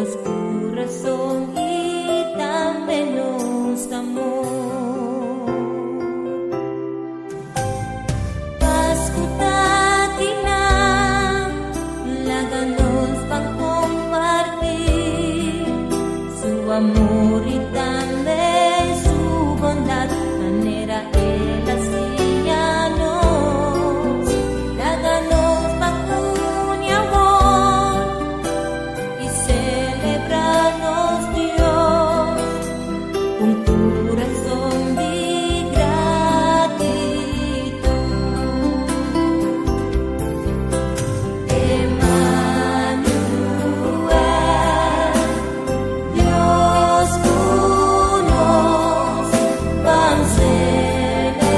Nos kurason i tambe nos amor. Pasku ta akinan, laga nos ban kompartí su amor i tambe su bondat, manera el a siña nos. Laga nos ban uni awor i selebrá nos Dios un kurason di gratitut. Emanuel, Dios ku nos, ban selebrá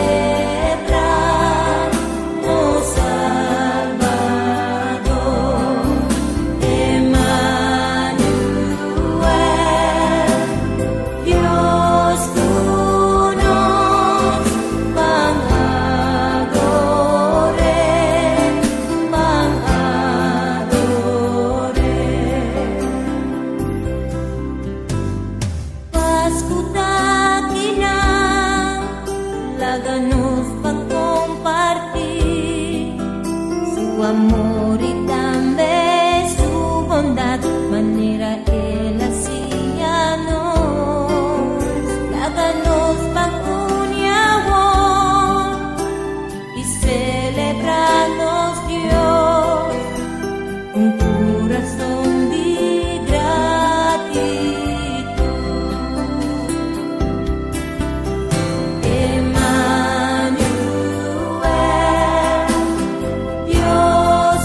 nos Salbador. Emanuel, Dios ku nos, ban ador'é, ban ador'é. Pasku ta akinan, laga nos ban kompartí su amor i tambe su bondat, manera el a siña nos. Laga nos ban uni awor i selebrá nos Dios un kurason di gratitut. Emanuel, Dios.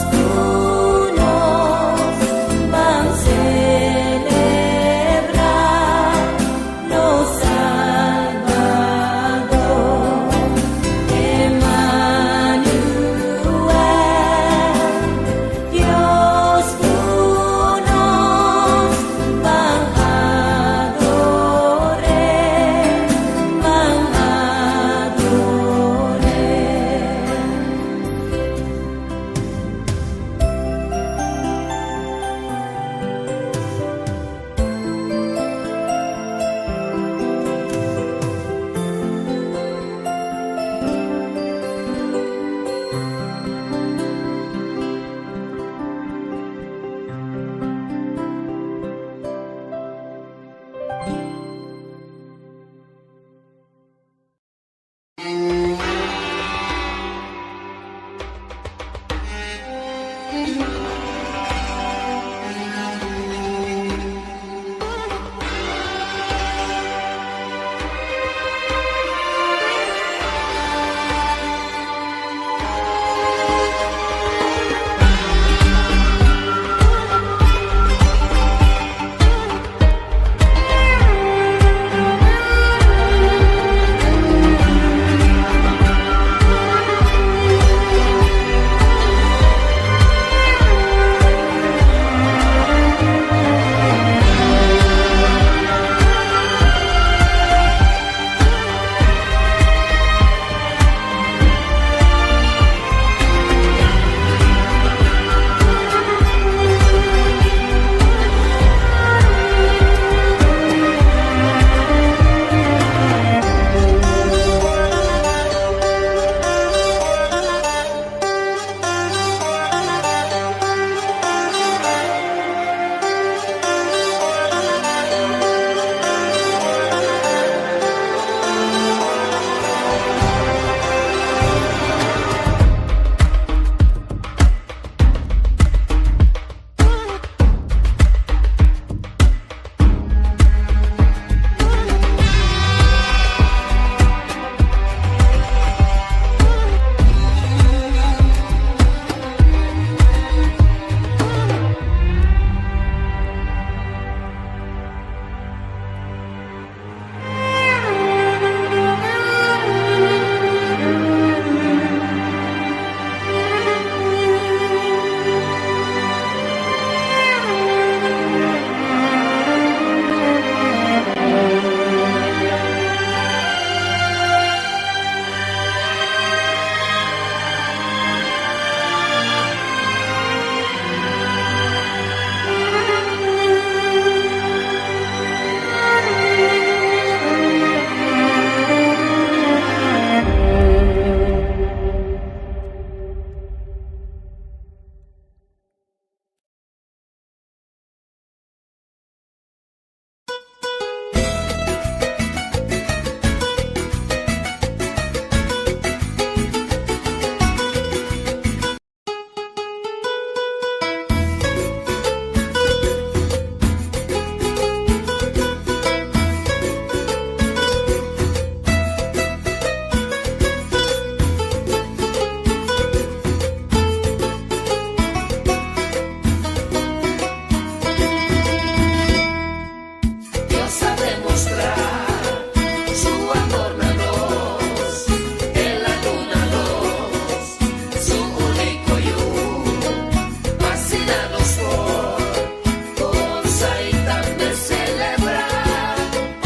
tambe selebrá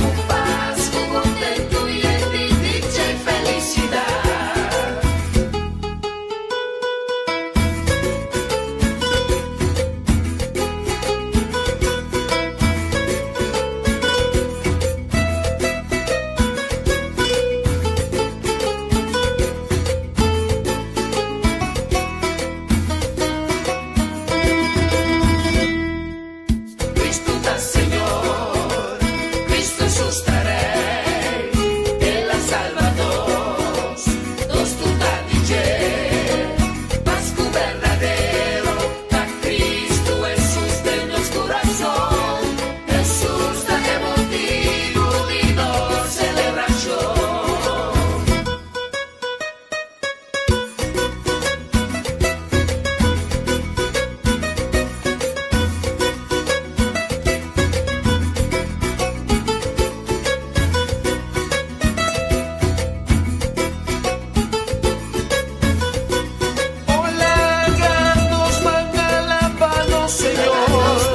un Pasku kontentu yen di dicha i felisidat. Cristo ta Señor, Cristo Jesus ta Rey, El a salba nos, nos tur ta di dje. Pascu berdadero ta Cristo Jesus den nos curason, Jesus ta e motibo di nos celebracion. O laga nos ban alabá nos Señor,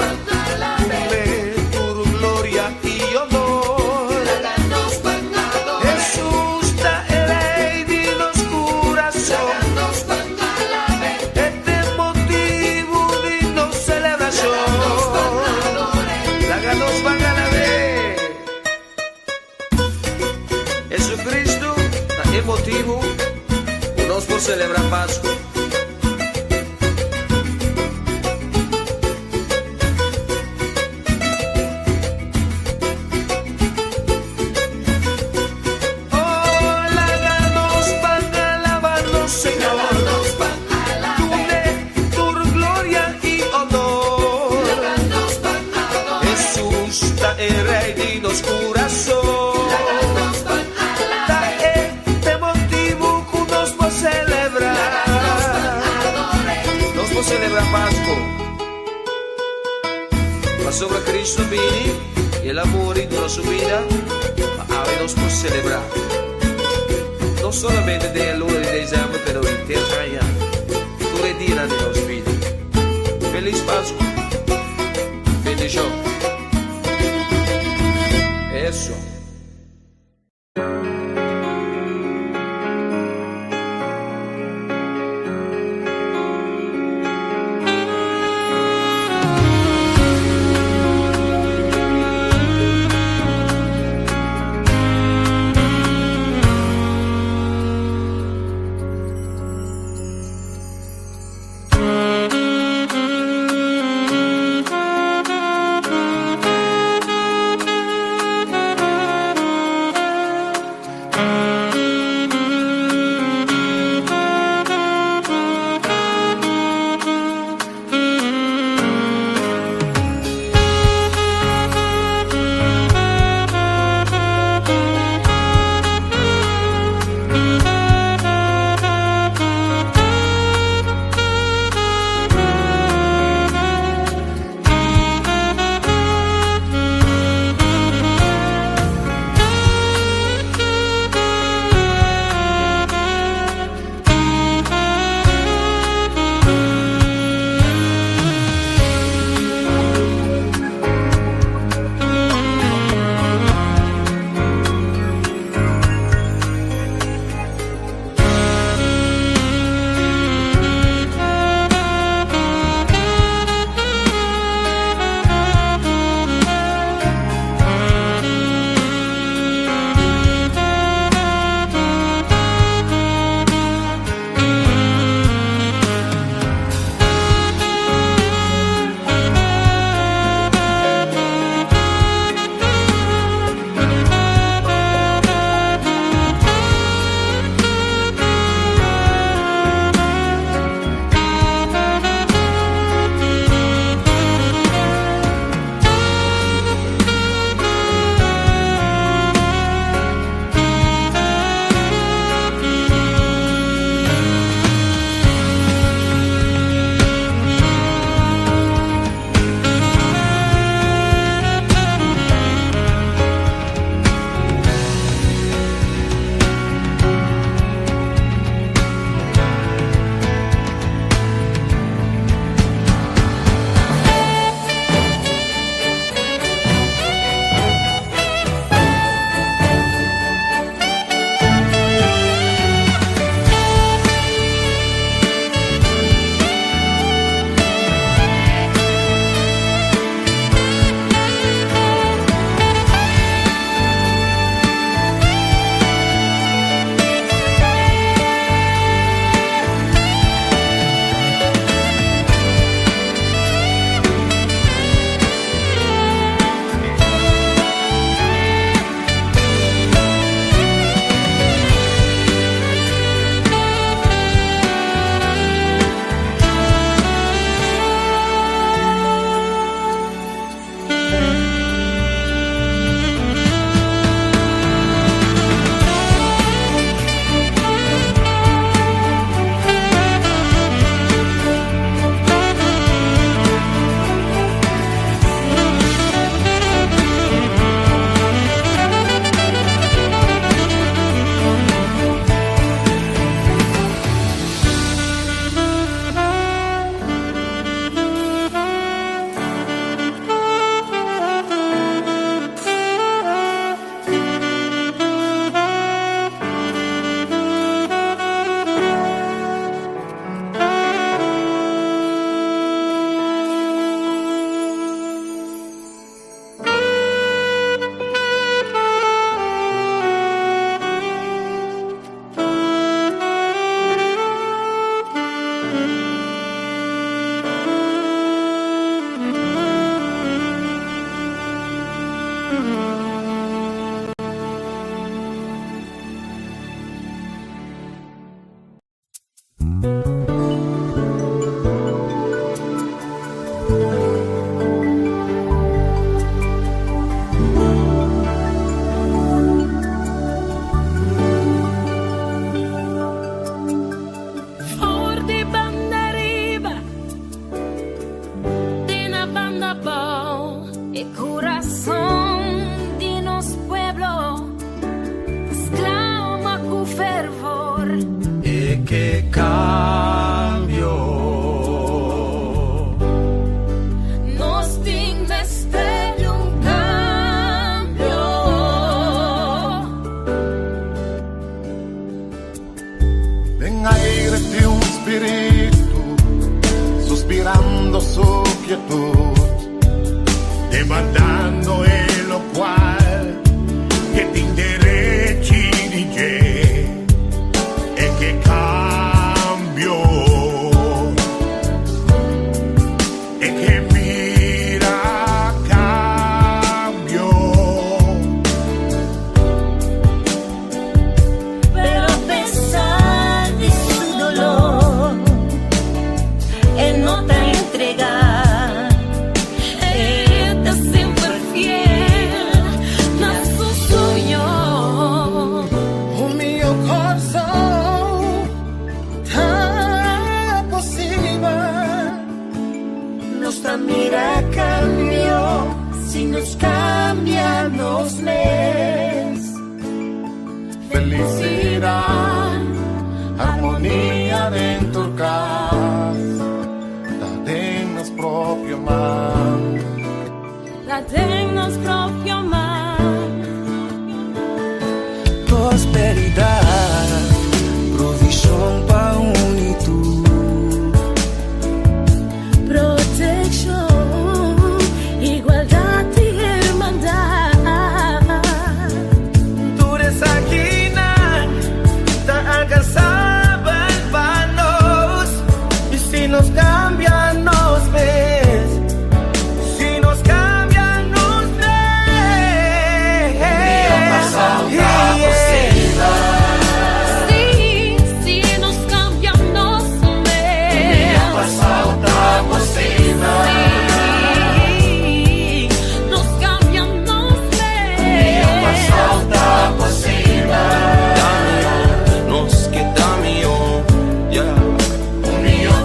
Dun'é tur gloria i honor. Hesus ta e Rei di nos kurason, E t'e motibu di nos selebrashon. Laga nos ban alab'é. Jesucristo ta e motibu ku nos por selebrá Pasku. Oh, laga nos ban alabá nos Señor, dun'é tur gloria i honor. Hesus ta e Rei di nos kurason, ta e t'e motibu ku nos por selebrá. Nos por selebrá Pasku pasobra Cristo a bini i el a muri duna su bida pa awe nos por selebrá. No solamente den e luna di dezèmber pero henter aña, tur e dianan di nos bida. Felis Pasku! Bendishon! Eso. For di banda riba te na banda bou. E kurason di nos pueblo ta sklama ku fervor. E ke kambio. Nos tin mester di un kambio. Den aire tin un spiritu suspirando su quietud, demandando e locual ke tin derechi di dje, e ke cambio, e ke mira cambio. Pero a pesar di su dolor, e no ta entregá. E ta semper fiel na su soño. Un mihó Kòrsou ta posibel. Nos ta mira kambio si nos kambia nos mes. Felicidad, armonia den tur cas, ta den nos propio man. Ta den nos propio man. Prosperidad, provishon pa un i tur. Protekshon, igualdat i hermandat. Tur esakinan ta alkansabel pa nos, i si nos kambia nos mes, si nos kambia nos mes. Sí, si nos kambia nos mes. Sí, nos kambia nos mes. Ta mihó, nos ke ta mihó, yeah. Si nos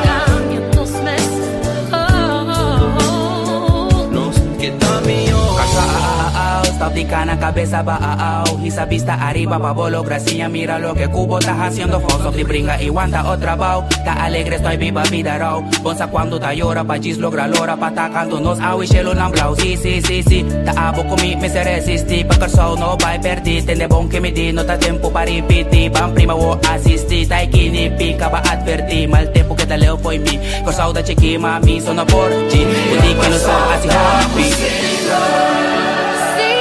kambia nos mes, oh, oh, oh. Nos ke ta mihó. Stop di kana kabesa bou Hisa bista ariba pa bo logra siña Mira loke ku bo ta hasiendo fout Stop di bringa i wanta otro trabou Ta alegre estoy biba bida rou Bon sa cuando ta yora pa djis logra lora Pa ta kanto nos awe shelunan blou Si si si si Ta abo ku mi mester resisti Pa Kòrsou no bai pèrdí Tende bon ke mi di no ta tempu pa ripití Ban prima wo asistí Ta e kini pika pa atvertí Mal tempu ke ta leu fo'i mi Kòrsou ta chikí ma mi so no por dji Ku di ke nos por hasi hopi. Sí,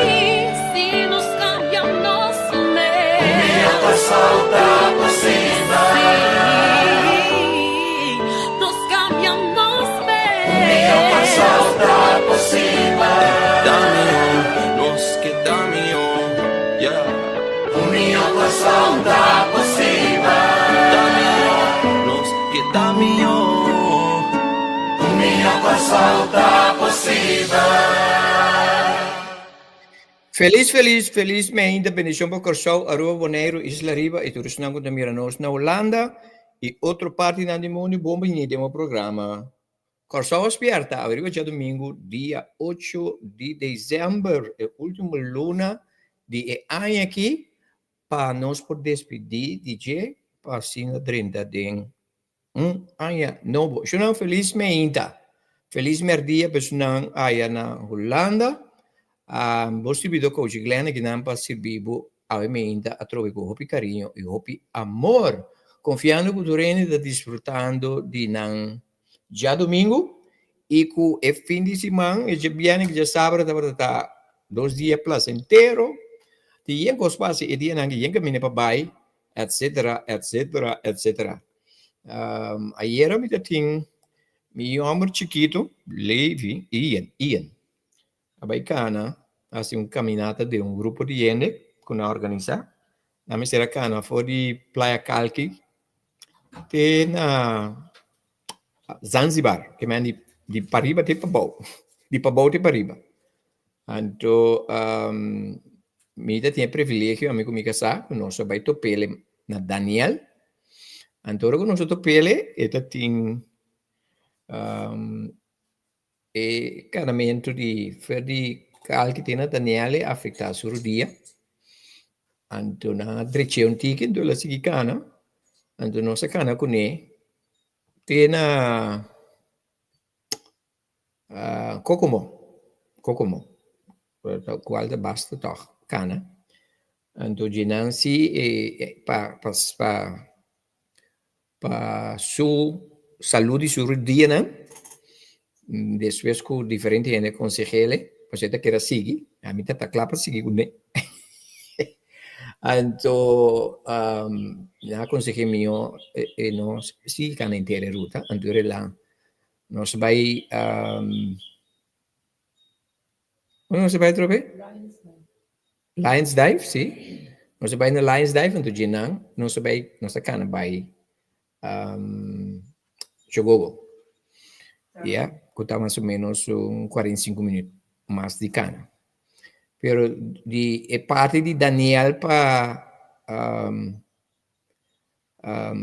si nos kambia nos mes. Sí, nos kambia nos mes. Ta mihó, nos ke ta mihó, yeah. Ta mihó, nos ke ta mihó. Felis felis felis meinta bendishon pa Kòrsou, Aruba, Boneiru, Isla Riba i tur esnan ku ta mira nos na Hulanda i otro partinan di mundu bon bini den bo programa Kòrsou a Spierta awe riba djadumingu dia ocho di desèmber e ultimo luna di e aña aki pa nos por despidí di dje pa asina drenta den Un aña nobo. Esnan felis meinta. Felis merdia pa esnan aya na Hulanda. Bo sirbido Coach Glenn akinan pa sirbi bo awe meinta atrobe ku hopi kariño i hopi amor. Konfiando ku tur hende ta disfrutando di nan djadumingu i ku e fin di siman, e djabièrnè ku djasabra tabata ta dos dia plasentero. Tin yen kos pasa e dianan ku yen kaminda pa bai etcetera, etcetera, etcetera. Ayera mi ta tin Mi homber chikito, Levi, Ian, Ian, a bai kana hasi un caminata den un grupo di hende cu nan a organisa. Nan mester a kana for di Playa Kalki te na Zanzibar, ke men di di pariba te pabou, di pabou te pariba. Anto mi ta tin e privilegio ami ku mi kasá ku nos a bai top'ele na Daniel. Anto ora ku nos a top'ele e ta tin e kanamentu di fer di kal ki tin na Daniel e afektá su rudia. Anto nan a drech'é un tiki anto el a sigui kana. Anto nos a kana kuné te na Kokomo, Kokomo, kual ta basta tòg kana. Anto dje nan si pa pa pa pa su salud di su rudianan, despues ku diferente hende a konseh'é, pasobra e ta kere a sigui, ami ta ta kla pa sigui kuné. Anto nan a konseh'é mihó e no sigui kana henter e ruta, anto e relan Nos bai um, unda nos bai otra vez? Lions Dive, sí. Nos bai na Lions Dive, anto dje-nan nos bai, nos a kana bai um, Chogogo. Ja, ku ta mas o menos un 45 minuut mas di kana. Pero di e parti di Daniel pa um,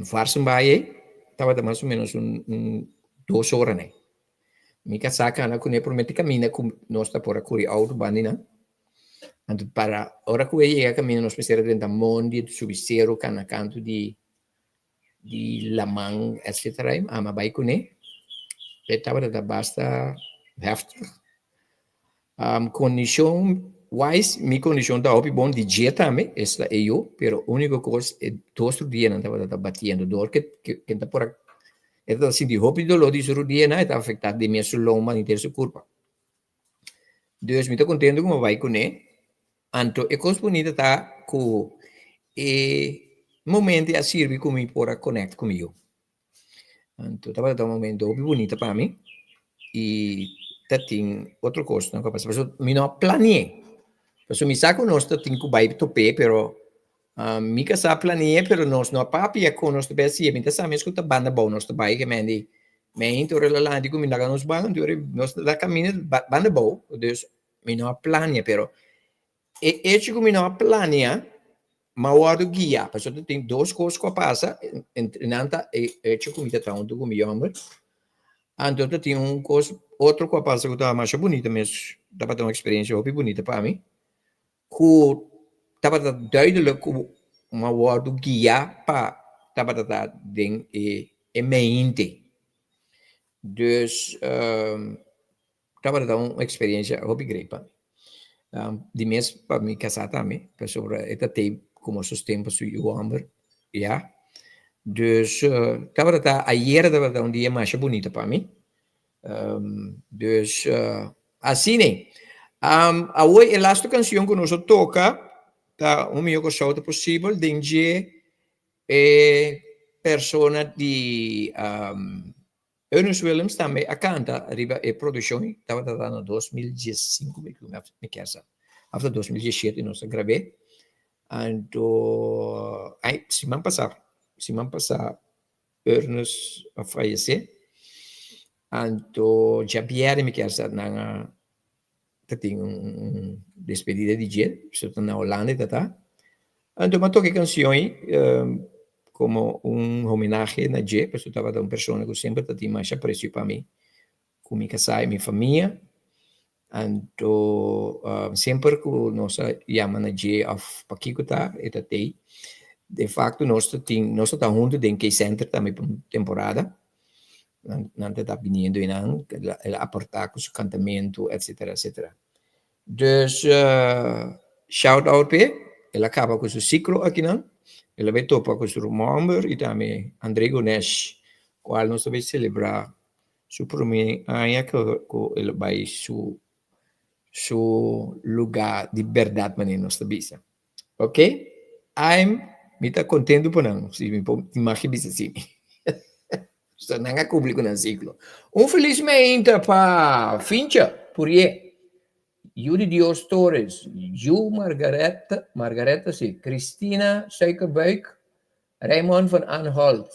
Varssenbaai tabata mas o menos un un dos ora nei. Mi kasá kana kuné promé te kaminda ku nos ta por a kuri outo banda nan. Anto para ora ku e yega kaminda nos mester a drenta mondi, subi seru, kana kantu di di laman etcetera. Ami a bai kuné. E tabata ta basta heftig. Kondishon wise, mi kondishon ta hopi bon, di dje tambe, esta e yu, pero úniko kos e dos rudianan tabata ta batiendo dor ke ke ta por a e tabata sinti hopi doló di su rudianan, e ta afektá di mes su lomba henter su kurpa. Dus mi ta kontento ku mi a bai kuné, anto e kos bunita ta ku e momento a sirbi ku mi por a konèkt ku mi yu. Anto tabata un momento hopi bunita pa mi y ta tin otro cosnan cu a pasa pasobra mi no a plane'e pasobra mi sa cu nos ta tin cu bay top'e pero mi casa a plane'e pero nos no a papia con nos ta bay haci'e mi ta sa mes cu ta banda abao nos ta bay ke men di mi a hinta ora el a lanta cu mi laga nos ban anto ora nos ta camina banda abao dus mi no a planea pero E hecho ku mi no a planea, m'a wòrdu guiá. Pasobra tin dos kos ku a pasa, entre nan ta e hecho ku mi ta traha huntu ku mi yòmber. Anto ta tin un kos otro ku a pasa ku tabata masha bunita mes, tabata un eksperensia hopi bunita pa mi, ku tabata duidelik ku m'a wòrdu guiá pa tabata ta den e meinte. Dus Tabata ta un experiencia hopi great pa mi. Di mes pa mi casá tambe, pasobra e ta tei como sosten pa su yu homber, ya. Dus tabata ta, ayera tabata ta un dia masha bunita pa mi. Dus asina ei. Awor e lastu cancion cu nos a toca ta Un Mihó Kòrsou Ta Posibel den dje e persona di Ernest Willems tambe a kanta riba e produkshon ei, tabata ta na 2015 mi mi kier sa, of ta 2017 nos a grab'é. Anto ai siman pasá, siman pasá Ernest a fayesé, anto djabièrnè mi kier sa nan a ta tin un despedida di dje, pasobra ta na Holanda e ta ta. Anto mi a toka e kanshon ei komo un homenahe na dje, pasobra tabata un persona ku semper ta tin masha apresio pa mi, ku mi kasá i mi famia. Anto semper ku nos a yama na dje òf pakiko ta, e ta tei. De fakto nos ta tin, nos ta ta huntu den K-Center tambe pa un temporada. Nan ta ta biniendo einan, el a aportá ku su kantamentu, etcetera, etcetera. Dus shout out p'e, el a kaba ku su siklo akinan, el a bai topa ku su ruman hòmber i tambe André Gonesh, kual nos ta bai selebrá su promé aña ku el a bai su su lugá di bèrdat manera nos ta bisa. Ok, I'm mi ta kontentu pa nan, si mi por imagi bisa asina. So nan a kumpli ku nan siklo. Un felis meinta pa Fincha Purié, Yu di Dios Torres, Yu Margareta, Margareta si, Cristina Suikerbuik, Raymond van Anholt,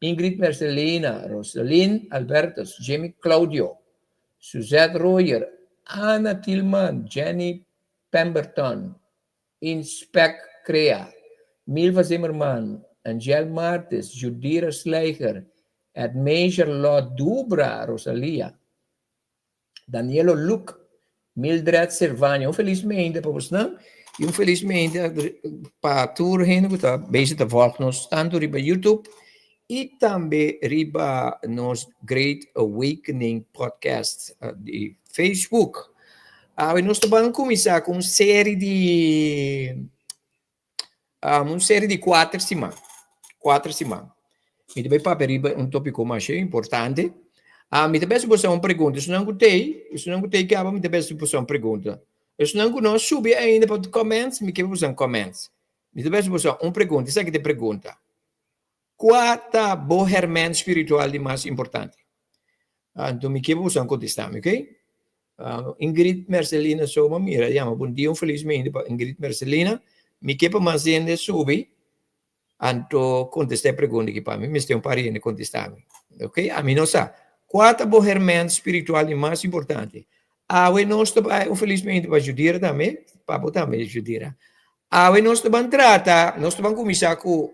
Ingrid Mercelina, Roselyn Albertus, Jimmy Claudio, Suzette Royer, Anna Tilman, Jenny Pemberton, Inspec Crea, Milva Zimmerman, Angel Martis, Judira Slijger, Edmejor Lot Dubra, Rosalia, Danielo Luc, Mildred Servania. Un felis meinte pa bosnan i un felis meinte pa tur hende ku ta bezig ta volg nos tantu riba YouTube i tambe riba nos Great Awakening Podcast di Facebook. Awe nos ta ban kuminsá ku un seri di un seri di kuater siman, kuater siman. Mi ta bai papia riba un tópiko masha importante. Mi ta bes boso un pregunta. Esnan ku t'ei, esnan ku t'ei kaba mi ta bes boso un pregunta. Esnan ku no a subi ainda pa comments, mi ke boso un comments. Mi ta bes boso un pregunta. Esaki ta e pregunta. Kua ta bo hèrmènt spiritual di mas importante? Anto mi ke boso a kontestá mi, oké? Ingrid Mercelina Soma mira yama bon dia un felis mente pa Ingrid Mercelina. Mi ke pa mas hende subi anto kontestá e pregunta aki pa mi. Mester un par di hende kontestá mi, oké? Ami no sa. Kua ta bo hèrmènt spiritual di mas importante? Awe nos ta bai un felis mente pa Judira tambe, pa bo tambe Judira. Awe nos ta ban trata, nos ta ban kuminsá ku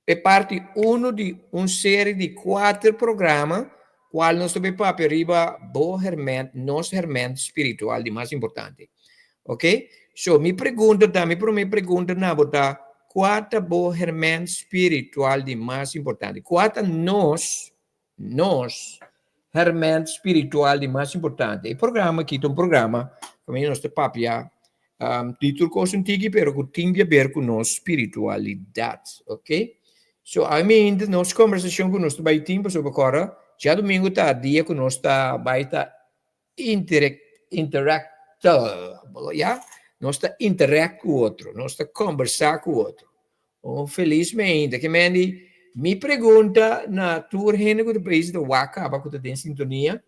E parti uno di un seri di kuater programa kual nos ta bay papia riba bo herment, nos herment spiritual di mas importante. Ok? So mi pregunta ta, mi prome pregunta na bo ta, kua ta bo herment spiritual di mas importante? Kua ta nos, nos herment spiritual di mas importante? E programa aki ta un programa kaminda nos ta papia di tur kos un tiki pero ku tin di haber ku nos spiritualidat, ok. So I mean nos kombersashon ku nos ta bai tin pasobra kòrda djadumingu ta dia ku nos ta bai ta interact ya nos ta interact ku otro nos ta kombersá ku otro. Oh felismente ke men di mi pregunta na tur hende ku ta pais ta wak kaba ku ta den sintonia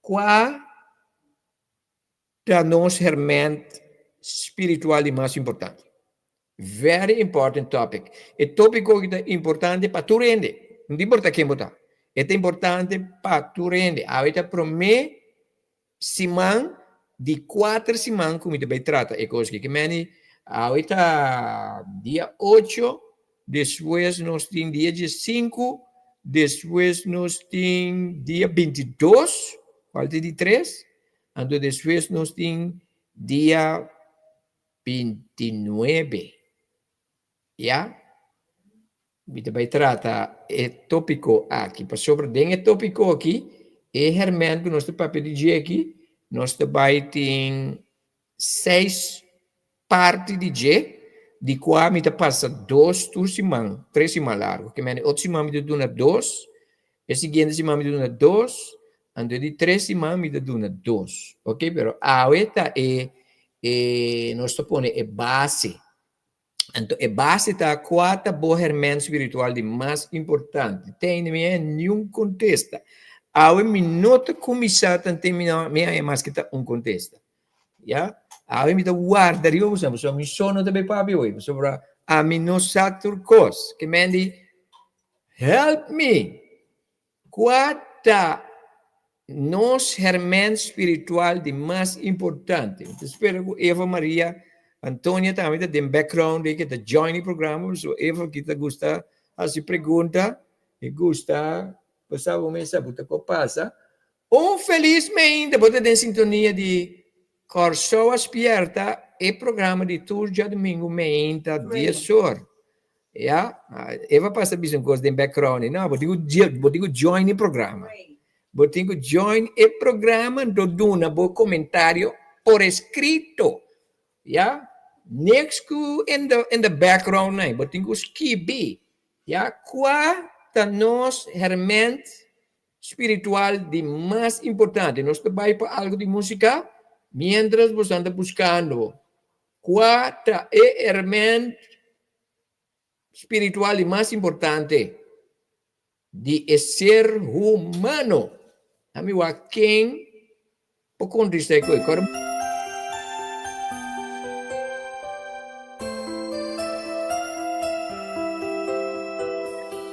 kua ta nos herment spiritual di mas importante. Very important topic. E tópiko aki ta importante pa tur hende. No ta importa ken bo ta. E ta importante pa tur hende. Awe ta promé siman di kuater siman ku mi ta bai trata e kos aki. Ke meni awe ta dia ocho, despues nos tin dia diesinku, despues nos tin dia bintidos, kual ta di tres, Anto despues nos tin dia bintinuebe. Ya? Mi ta bai trata e tópiko aki, pasobra den e tópiko aki, e hèrmènt ku nos ta papia di dje aki, nos ta bai tin seis parti di dje, di kua mi ta pasa dos tur siman, tres siman largu. Ke mende otro siman mi ta duna dos, e siguiente siman mi ta duna dos, anto e di tres siman mi ta duna dos. Ok, pero awe ta e, e nos ta pone e base. Anto e base ta kua ta bo hèrmènt spiritual di mas importante. Te ainda mi haña niun kontesta. Awe mi no ta kuminsá tanten mi no mi haña maske ta un kontesta. Ya, awe mi ta warda riba boso, pasobra mi so no ta bay papia hoy, pasobra ami no sa tur kos. Ke men di, Help me! Kua ta nos herment spiritual di mas importante? Mi ta spera ku Eva Maria Antonia tambe ta den background ei ke ta join e programa, pasobra Eva ki ta gusta hasi pregunta, e gusta bo sa bo mes sa bo ta ko pasa. Un felis meinta bo ta den sintonia di Kòrsou a Spièrta, e programa di tur djadumingu meinta dies or. Ya, Eva pasa bisa un kos den background ei. No, bo tin ku bo tin ku join e programa. Bo tin ku join e programa anto duna bo komentario por eskrito. Ya, niks ku in the in the background ei. Bo tin ku skibi. Ya, kua ta nos hèrmènt spiritual di mas importante. Nos ta bai pa algo di música mientras bosan ta buscando cua ta e herment spiritual di mas importante. Di e ser humano. Ami wak ken por contesta e koe. Kor.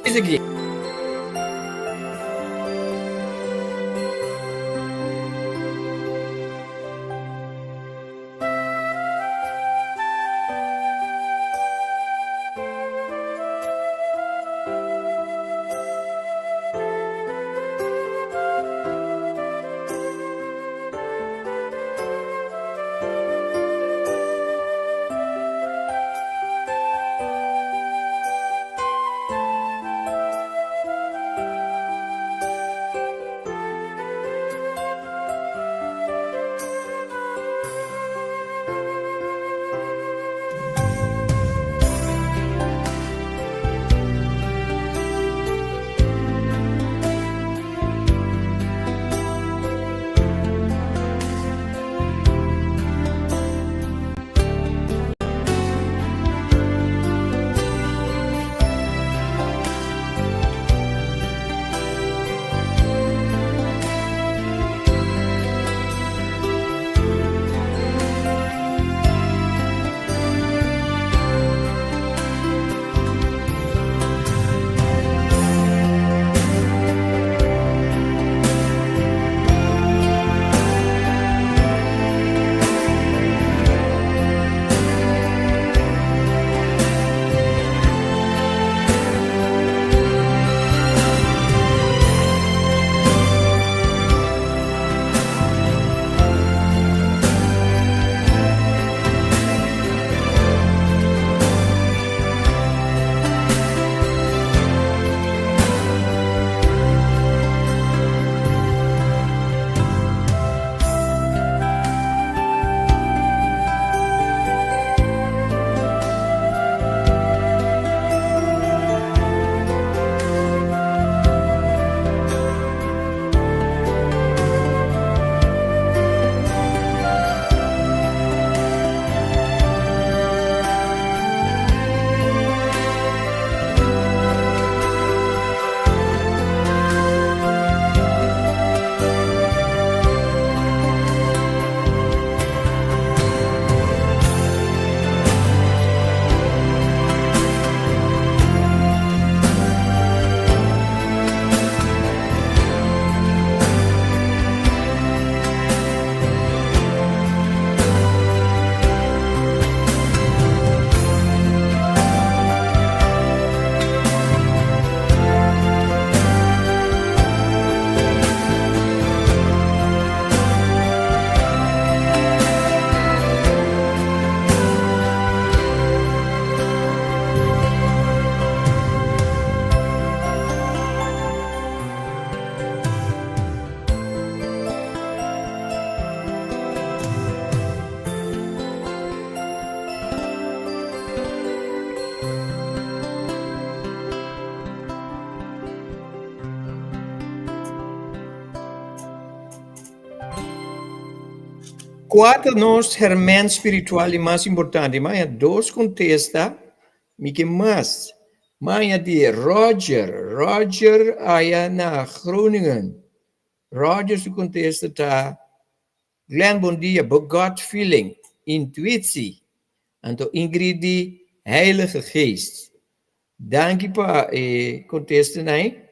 Esaki. Kua ta nos herment spiritual di mas importante? Maña dos kontesta, mi ke mas. Maña di Roger, Roger aya na Groningen. Roger su kontesta ta, Glenn bon dia, bo gut feeling, intuitie. Anto Ingrid di Heilige Geest. Danki pa e kontestanan.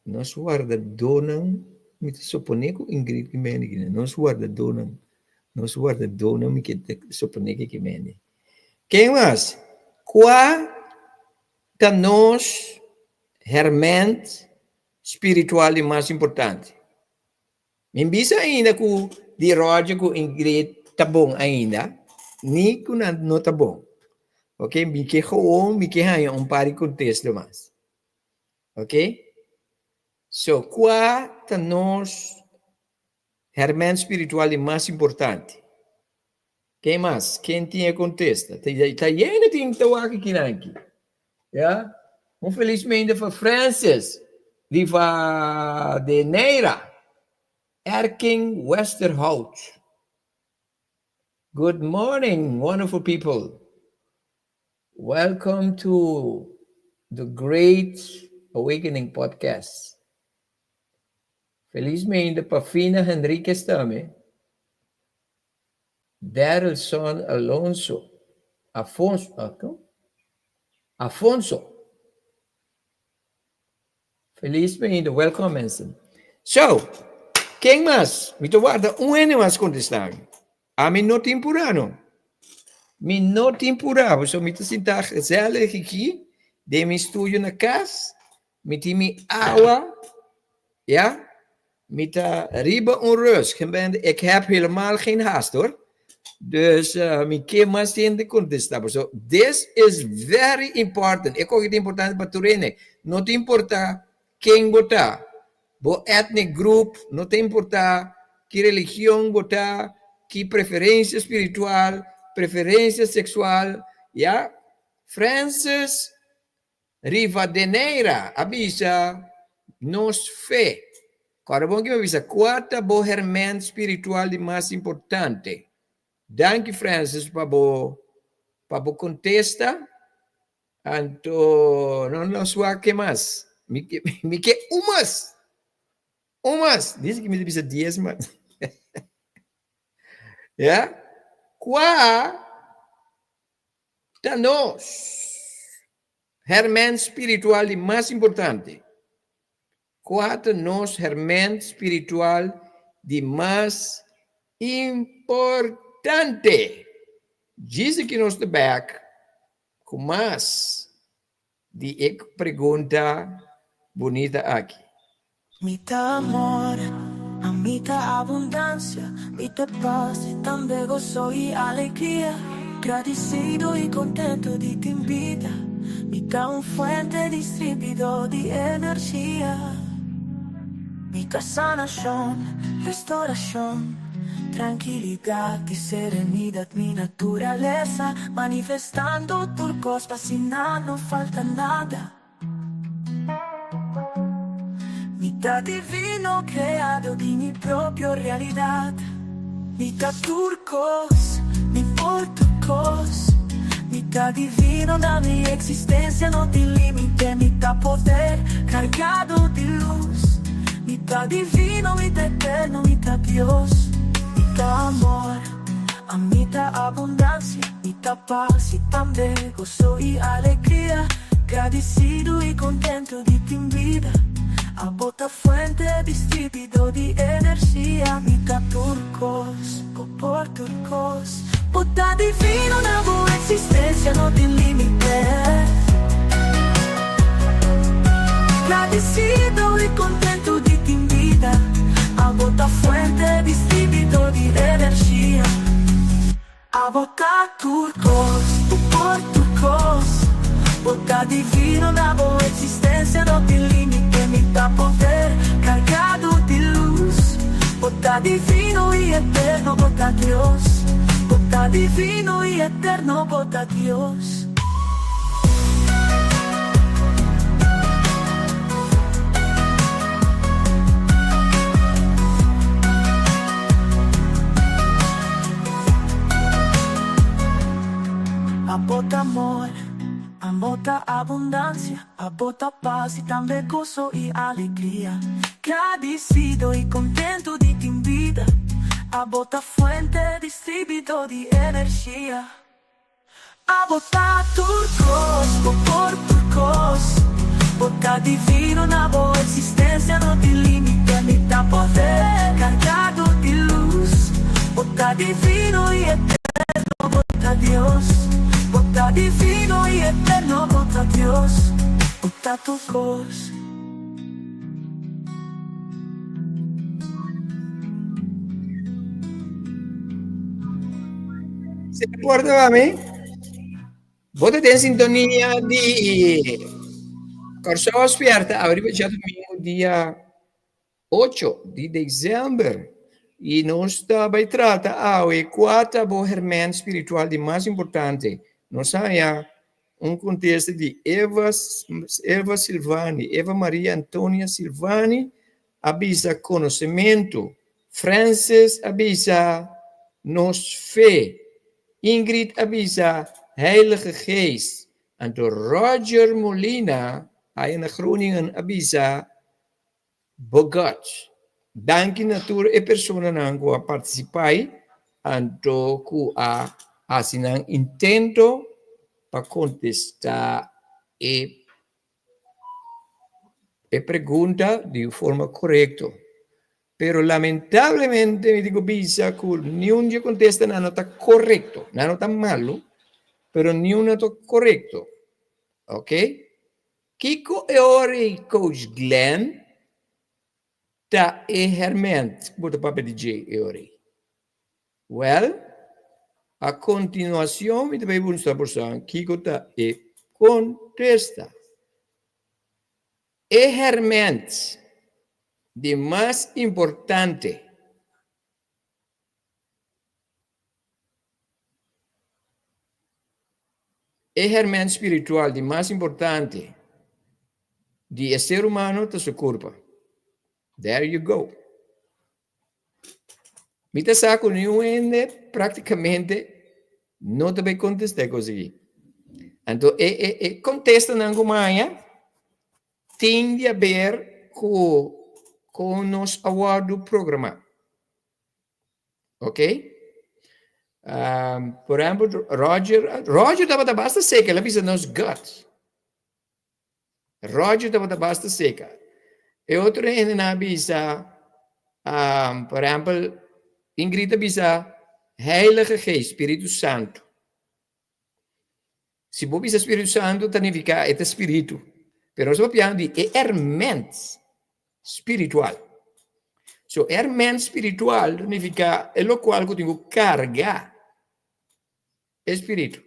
Nos wardadónan, mi ta suponé ku Ingrid ki mende kina, nos wardadónan, nos wardadónan mi ke ta suponé ke ki mende. Ken mas? Kua ta nos hèrmènt spiritual di mas importante? Mi bisa ainda ku di Roger ku Ingrid ta bon ainda, ni ku nan no ta bon. Ok, mi ke gewoon, mi ke haña un par di kontesto mas. Ok, so kua ta nos hèrmènt spiritual di mas importante? Ken mas? Ken tin e kontesta? Ta yena tin ta wak akinan aki. Ya? Un felismente pa Francis Rivadeneira, Erkin Westerhout. Good morning, wonderful people. Welcome to the Great Awakening Podcast. Felizmente pa Fina Henriquez tambe. Darylson Alonso. Afonso. Ah, Afonso. Felizmente, welcome mensen. So, ken mas? Mi ta warda un hende mas kontestá. Ami no tin purá no. Mi no tin purá, pasobra mi ta sinta gezellig aki den mi studio na kas. Mi tin mi awa, ya. Mi ta riba un rust. Ik heb helemaal geen haast hoor. Dus mi ke mas hende kontestá. Pasobra this is very important. E koki ta importante pa tur hende. No ta importá ken bo ta, bo ethnic group, no ta importá ki religion bo ta, ki preferensia spiritual, preferensia seksual, ya. Francis Rivadeneira a bisa nos fe. Kòrda bon ki mi a bisa, kua ta bo hèrmènt spiritual di mas importante? Danki Francis pa bo pa bo kontesta. Anto no nos wak ke mas. Mi ke mi ke un mas. Un mas. Dice ki mi ta bisa dies mas. Ya? Kua Ta nos hèrmènt spiritual di mas importante. Kua ta nos hèrmènt spiritual di mas importante? Djis aki nos ta bèk ku mas di e pregunta bunita aki. Mi ta amor, ami ta abundancia, mi ta paz y tambe gozo y alegria. Gradicido y contento di tin bida, mi ta un fuente distribuidor di energia. Mi ta sanacion, restauracion, trankilidad y serenidad, mi naturalesa, manifestando tur cos pa asina no falta nada. Mi ta divino creado di mi propio realidad. Mi ta tur cos, mi por tur cos. Mi ta divino na mi existencia no tin limite. Mi ta poder cargado di luz. Mi ta divino, mi ta eterno, mi ta Dios. Mi ta amor, ami ta abundancia, mi ta paz y tambe gozo y alegria. Gradisido i kontentu di tin bida. Abo ta fuente distribuidor di energia. Mi ta tur kos, bo por tur kos. Bo ta divino na bo eksistensia no tin limite. Gradisido i kontentu di tin bida. Abo ta fuente distribuidor di energia. Abo ta tur kos, bo por tur kos. Bo ta divino na bo eksistensia no tin limite. Mi ta poder kargado di lus. Bo ta divino i eterno, bo ta Dios. Bo ta divino i eterno, bo ta Dios. Abo ta amor, abo ta abundancia, abo ta paz y tambe gozo y alegria. Gradicido y contento di tin bida, abo ta fuente distribuidor di energia. Abo ta tur kos, bo por tur kos. Bo ta divino na bo existencia no tin limite. Mi ta poder cargado di luz. Bo ta divino y eterno, bo ta Dios. Bo ta divino y eterno, bo ta Dios. Bo ta tur kos. Se recuerda pa mi? Bo ta den sintonia di Kòrsou Spierta awe riba djadumingu dia 8 di desèmber i nos ta bai trata awe kua ta bo hèrmènt spiritual di mas importante. Nos haña Un kontesta di Eva, Eva Silvani, Eva Maria Antonia Silvani a bisa konosementu. Francis a bisa nos fe. Ingrid a bisa Heilige Geest. Anto Roger Molina aya na Groningen a bisa Bogot. Danki na tur e personanan ku a partisipai anto ku a hasi nan intento pa kontestá e e pregunta di un forma korekto. Pero lamentablemente mi tin ku bisa ku niun di e kontestanan no ta korekto. Nan no ta malu, pero niun no ta korekto. Ok? Kiko e ora ei Coach Glenn ta e hèrmènt ku bo ta papia di dje e ora ei? Wèl, a kontinuashon mi ta bai mustra boso kiko ta e kontesta. E hèrmènt di mas importante E hèrmènt spiritual di mas importante di e ser humano ta su kurpa. There you go. Mi ta sa ku niun hende práktikamente no ta bai kontestá e kos aki. Anto e e e kontestanan ku maña tin di haber ku kon nos a wòrdu programá. Ok? Um, por ehempel, Roger, Roger tabata basta seca, el a bisa nos gut. Roger tabata basta seca. E otro hende na bisa, um, por ehempel, Ingrid a bisa Heilige Geest, Spiritu Santo. Si bo bisa Spiritu Santo, ta nifica e ta spiritu. Pero nos ta papiando di e herment spiritual. So, herment spiritual ta nifica e locual cu tin cu carga e spiritu.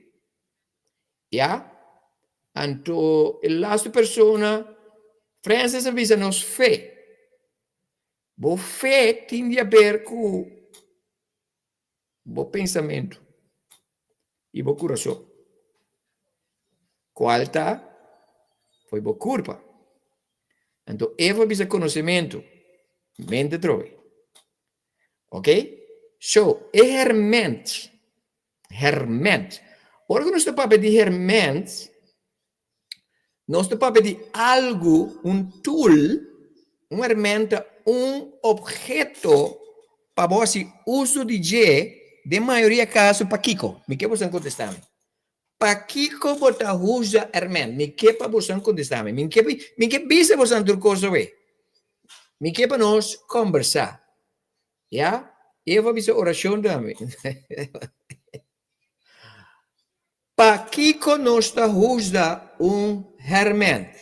Ya? Anto e laatste persona, Francis a bisa nos fe. Bo fe tin di haber cu bo pensamentu i bo kurason, kual ta fo'i bo kurpa. Anto Eva bisa konosementu, mente trobe. Ok? So, e hèrmènt, hèrmènt. Ora ku nos ta papia di hèrmènt, Nos ta papia di algu, un tool, un hermenta, un obheto pa bo hasi uso di dje, den mayoria kaso pakiko? Mi ke boso kontestá mi. Pakiko bo ta usa herment? Mi ke pa boso kontestá mi. Mi ke mi ke bisa boso tur kos awe. Mi ke pa nos kombersá. Ya? Eva bisa orashon tambe. Pakiko nos ta husda un hèrmènt?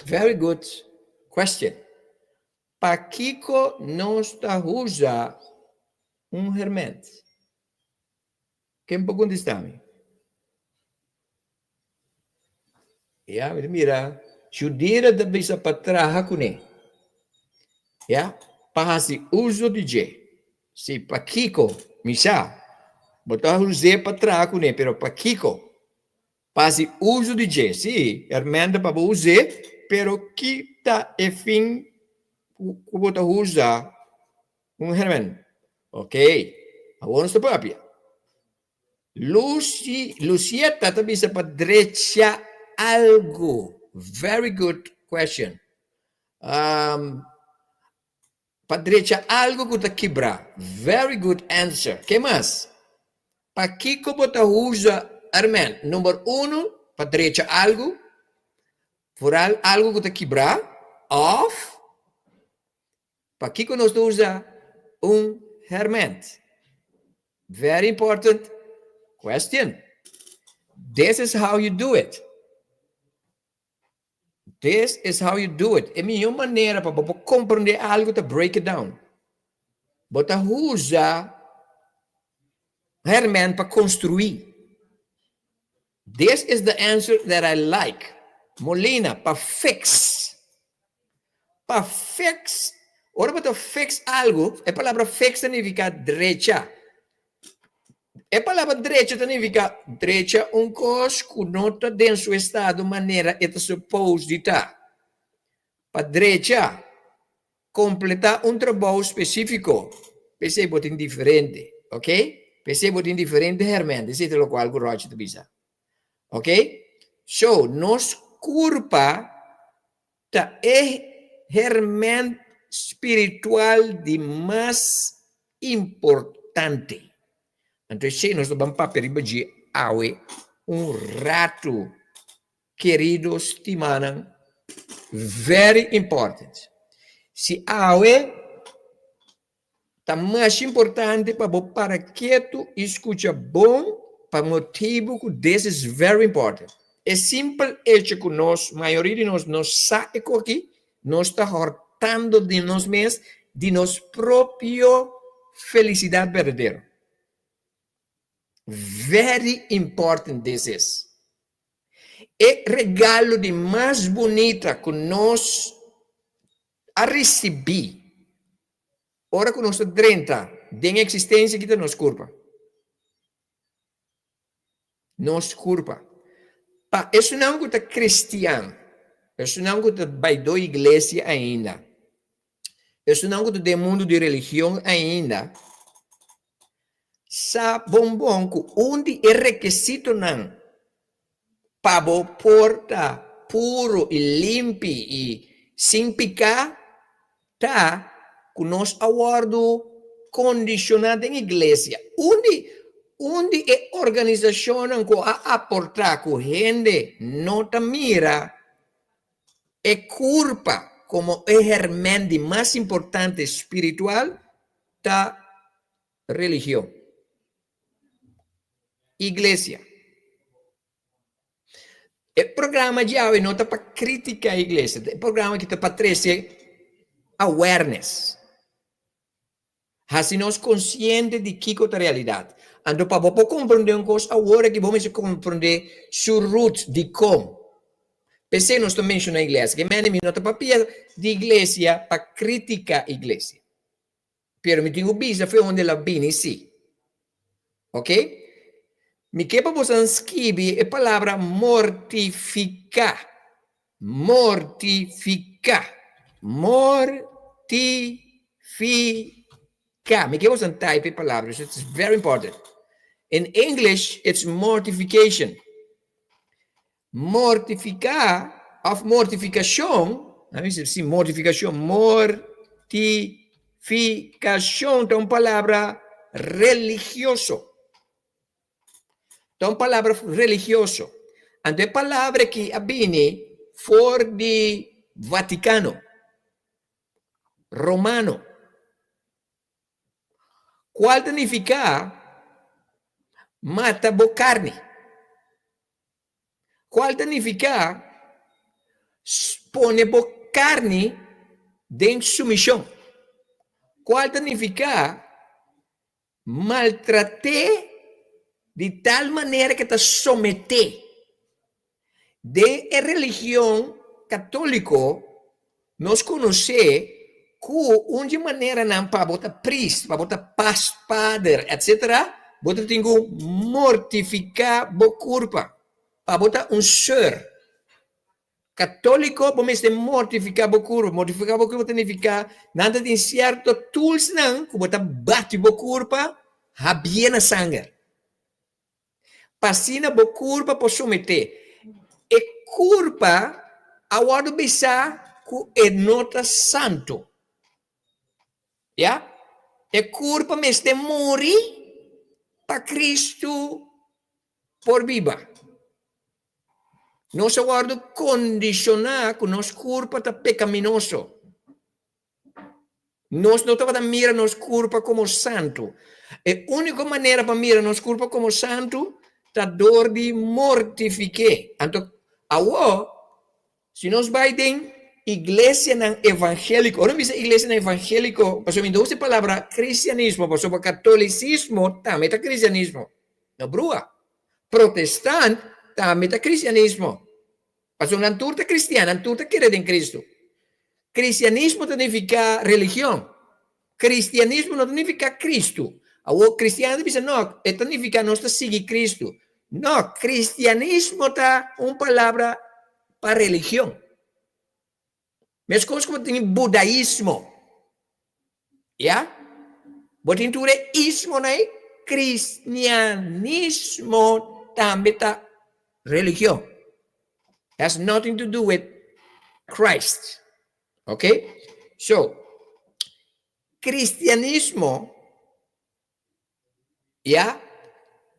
Very good question. Pakiko nos ta husda un hèrmènt? Ken por kontestá mi? Ya, mi ta mira, Judira ta bisa pa traha kuné. Ya, pa hasi uso di dje. Si, pakiko? Mi sa, bo ta us'é pa traha kuné, pero pakiko? Pa hasi uso di dje. Si, hermènt ta pa bo us'é, pero ki ta e fin ku bo ta usa un hermènt? Ok, awor nos ta papia. Lucy, Lucieta ta bisa pa drecha algu. Very good question. Um, pa drecha algu ku ta kibra. Very good answer. Ke mas? Pakiko bo ta usa herment? Number uno, pa drecha algu. Vooral algu ku ta kibra. Of Pakiko nos ta usa un herment? Very important question. This is how you do it. This is how you do it. E mihó manera pa bo por komprendé algu ta break it down. Bo ta usa herment pa konstruí. This is the answer that I like. Molina, pa fix. Pa fix. Ora bo ta fix algu, e palabra fix ta nifiká drecha. E palabra drecha ta nifiká drecha un kos ku no ta den su estado manera e ta suppose di ta. Pa drecha. Kompletá un trabou spesífiko. P'esei bo tin diferente, ok? P'esei bo tin diferente hèrmènt. Esei ta lokual ku Roger ta bisa. Ok? So, nos kurpa ta e hèrmènt spiritual di mas importante. Anto esei nos ta ban papia riba dje awe un ratu. Kerido stimanan, very important. Si awe ta mas importante pa bo para ketu i skucha bon pa motibu ku this is very important. E simpel echo ku nos, mayoria di nos no sa e koki, nos ta hortando di nos mes di nos propio felisidat berdadero. Very important this is. E regalo di mas bunita ku nos a risibí ora ku nos ta drenta den eksistensia aki ta nos kurpa. Nos kurpa. Pa esunnan ku ta kristian, esunnan ku ta bai do iglesia ainda, esunnan ku ta den mundu di religion ainda, Sa bon bon ku un di e rekisitonan pa bo por ta puru i limpi i sin piká ta ku nos a wòrdu kondishoná den iglesia. Un di un di e organisashonnan ku a aportá ku hende no ta mira e kurpa komo e hèrmènt di mas importante spiritual ta religion. Iglesia. E programa di awe no ta pa critica iglesia, e programa aki ta pa trece awareness. Haci nos consciente di kico ta realidad. Anto pa bo por comprende un cos awor aki bo mester comprende su roots, dicon. P'esey nos ta menciona iglesia. Ke mende mi no ta papia di iglesia pa critica iglesia. Pero mi tin ku bisa fe unda el a bini si. Ok? Mi ke pa boso skibi e palabra mortifiká. Mortifiká. Mortifiká. Mi ke boso type e palabra. It's very important. In English, it's mortification. Mortifiká òf mortifikashon, a mi si mortifikashon, mortifikashon ta un palabra religioso. Ta un palabra religioso. Anto e palabra aki a bini for di Vatikano, Romano. Kual ta nifiká mata bo karni. Kual ta nifiká pone bo karni den sumishon. Kual ta nifiká maltrat'é di tal manera ke ta someté. Den e religion katóliko nos konosé ku un di maneranan pa bo ta priest, pa bo ta pas, pader, etsetera, bo ta tin ku mortifiká bo kurpa. Pa bo ta un seur katóliko bo mester mortifiká bo kurpa. Mortifiká bo kurpa ta nifiká nan ta tin sierto toolsnan ku bo ta bati bo kurpa habié na sanger. Pa asina bo kurpa por someté. E kurpa a wòrdu bisá ku e no ta santu. Ya, e kurpa mester muri pa Kristu por biba. Nos a wòrdu kondishoná ku nos kurpa ta pekaminoso. Nos no tabata mira nos kurpa komo santu. E úniko manera pa mira nos kurpa komo santu ta dor di mortifik'é. Anto, awor, si nos bai den iglesianan evangéliko, ora mi bisa iglesianan evangéliko, pasobra mi no usa e palabra kristianismo, pasobra katolisismo tambe ta kristianismo. No brua. Protestant tambe ta kristianismo. Pasobra nan tur ta kristian, nan tur ta kere den Kristu. Kristianismo ta nifiká religion. Kristianismo no ta nifiká Kristu. Awor, kristian ta bisa, no, e ta nifiká nos ta sigui Kristu. No, kristianismo ta un palabra pa religion. Meskos ku bo tin budaismo. Ya? Bo tin tur e ismonan ei? Cristianismo tambe ta religion. Has nothing to do with Christ. Ok? So, cristianismo, ya,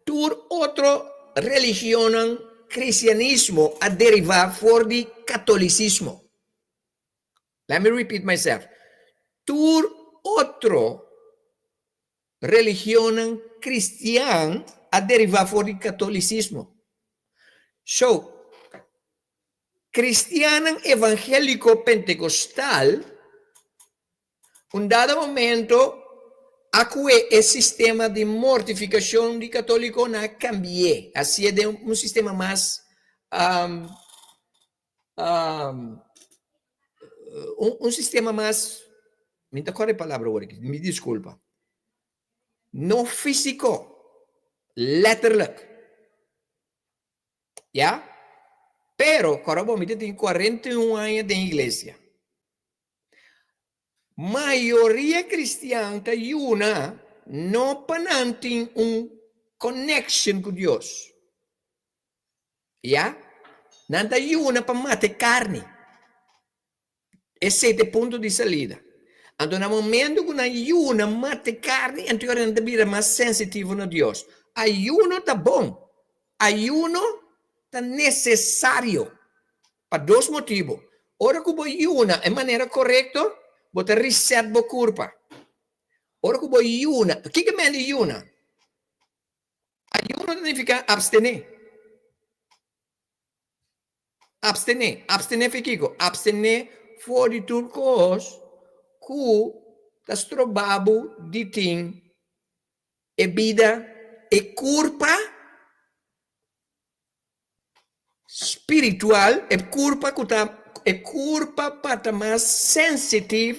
tur otro religionnan cristianismo a deriva for di catolicismo. Let me repeat myself. Tur otro religionnan cristian a deriva for di catolicismo. So, cristiannan evangelico pentecostal un dado momento a cue e sistema di mortificacion di catoliconan a cambi'e, haci'e den un sistema mas um, um, un sistema mas, mi ta kòrda e palabra awor aki, mi diskulpa, no físiko, letterlijk, ya, pero kòrda bo mi ta tin 41 aña den iglesia, mayoria kristian ta yuna no pa nan tin un connection ku Dios. Ya, nan ta yuna pa mata e karni. Esei ta e punto di salida. Anto na momento ku nan yuna mata e karni, anto nan ta bira mas sensitivo na Dios. Ayuno ta bon. Ayuno ta nesesario pa dos motibu. Ora ku bo yuna e manera korekto, bo ta reset bo kurpa. Ora ku bo yuna, kiko men di yuna? Ayuno ta nifiká abstené. Abstené. Abstené for kiko? Abstené for di tur kos ku ta stroba bo di tin e bida, e kurpa spiritual, e kurpa ku ta, e kurpa pa ta mas sensitif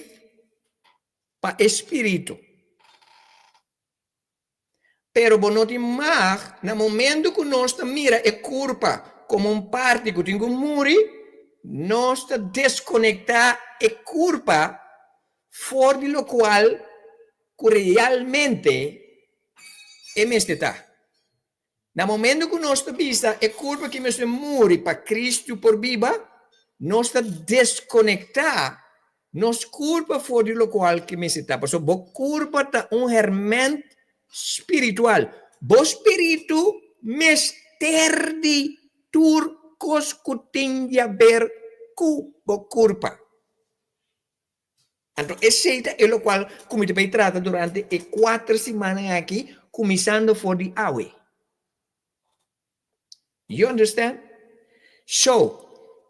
pa e spiritu. Pero bo no tin mag, na momento ku nos ta mira e kurpa komo un parti ku tin ku muri, nos ta deskonektá e kurpa for di lokual ku realmente e mester ta. Na momento ku nos ta bisa e kurpa ki mester muri pa Kristu por biba, nos ta deskonektá nos kurpa for di lokual ki mester ta. Pasobra bo kurpa ta un herment spiritual. Bo spiritu mester di tur kos ku tin di haber ku bo kurpa. Anto esei ta e lokual ku mi ta bai trata durante e kuater simannan aki, kuminsando for di awe. You understand? So,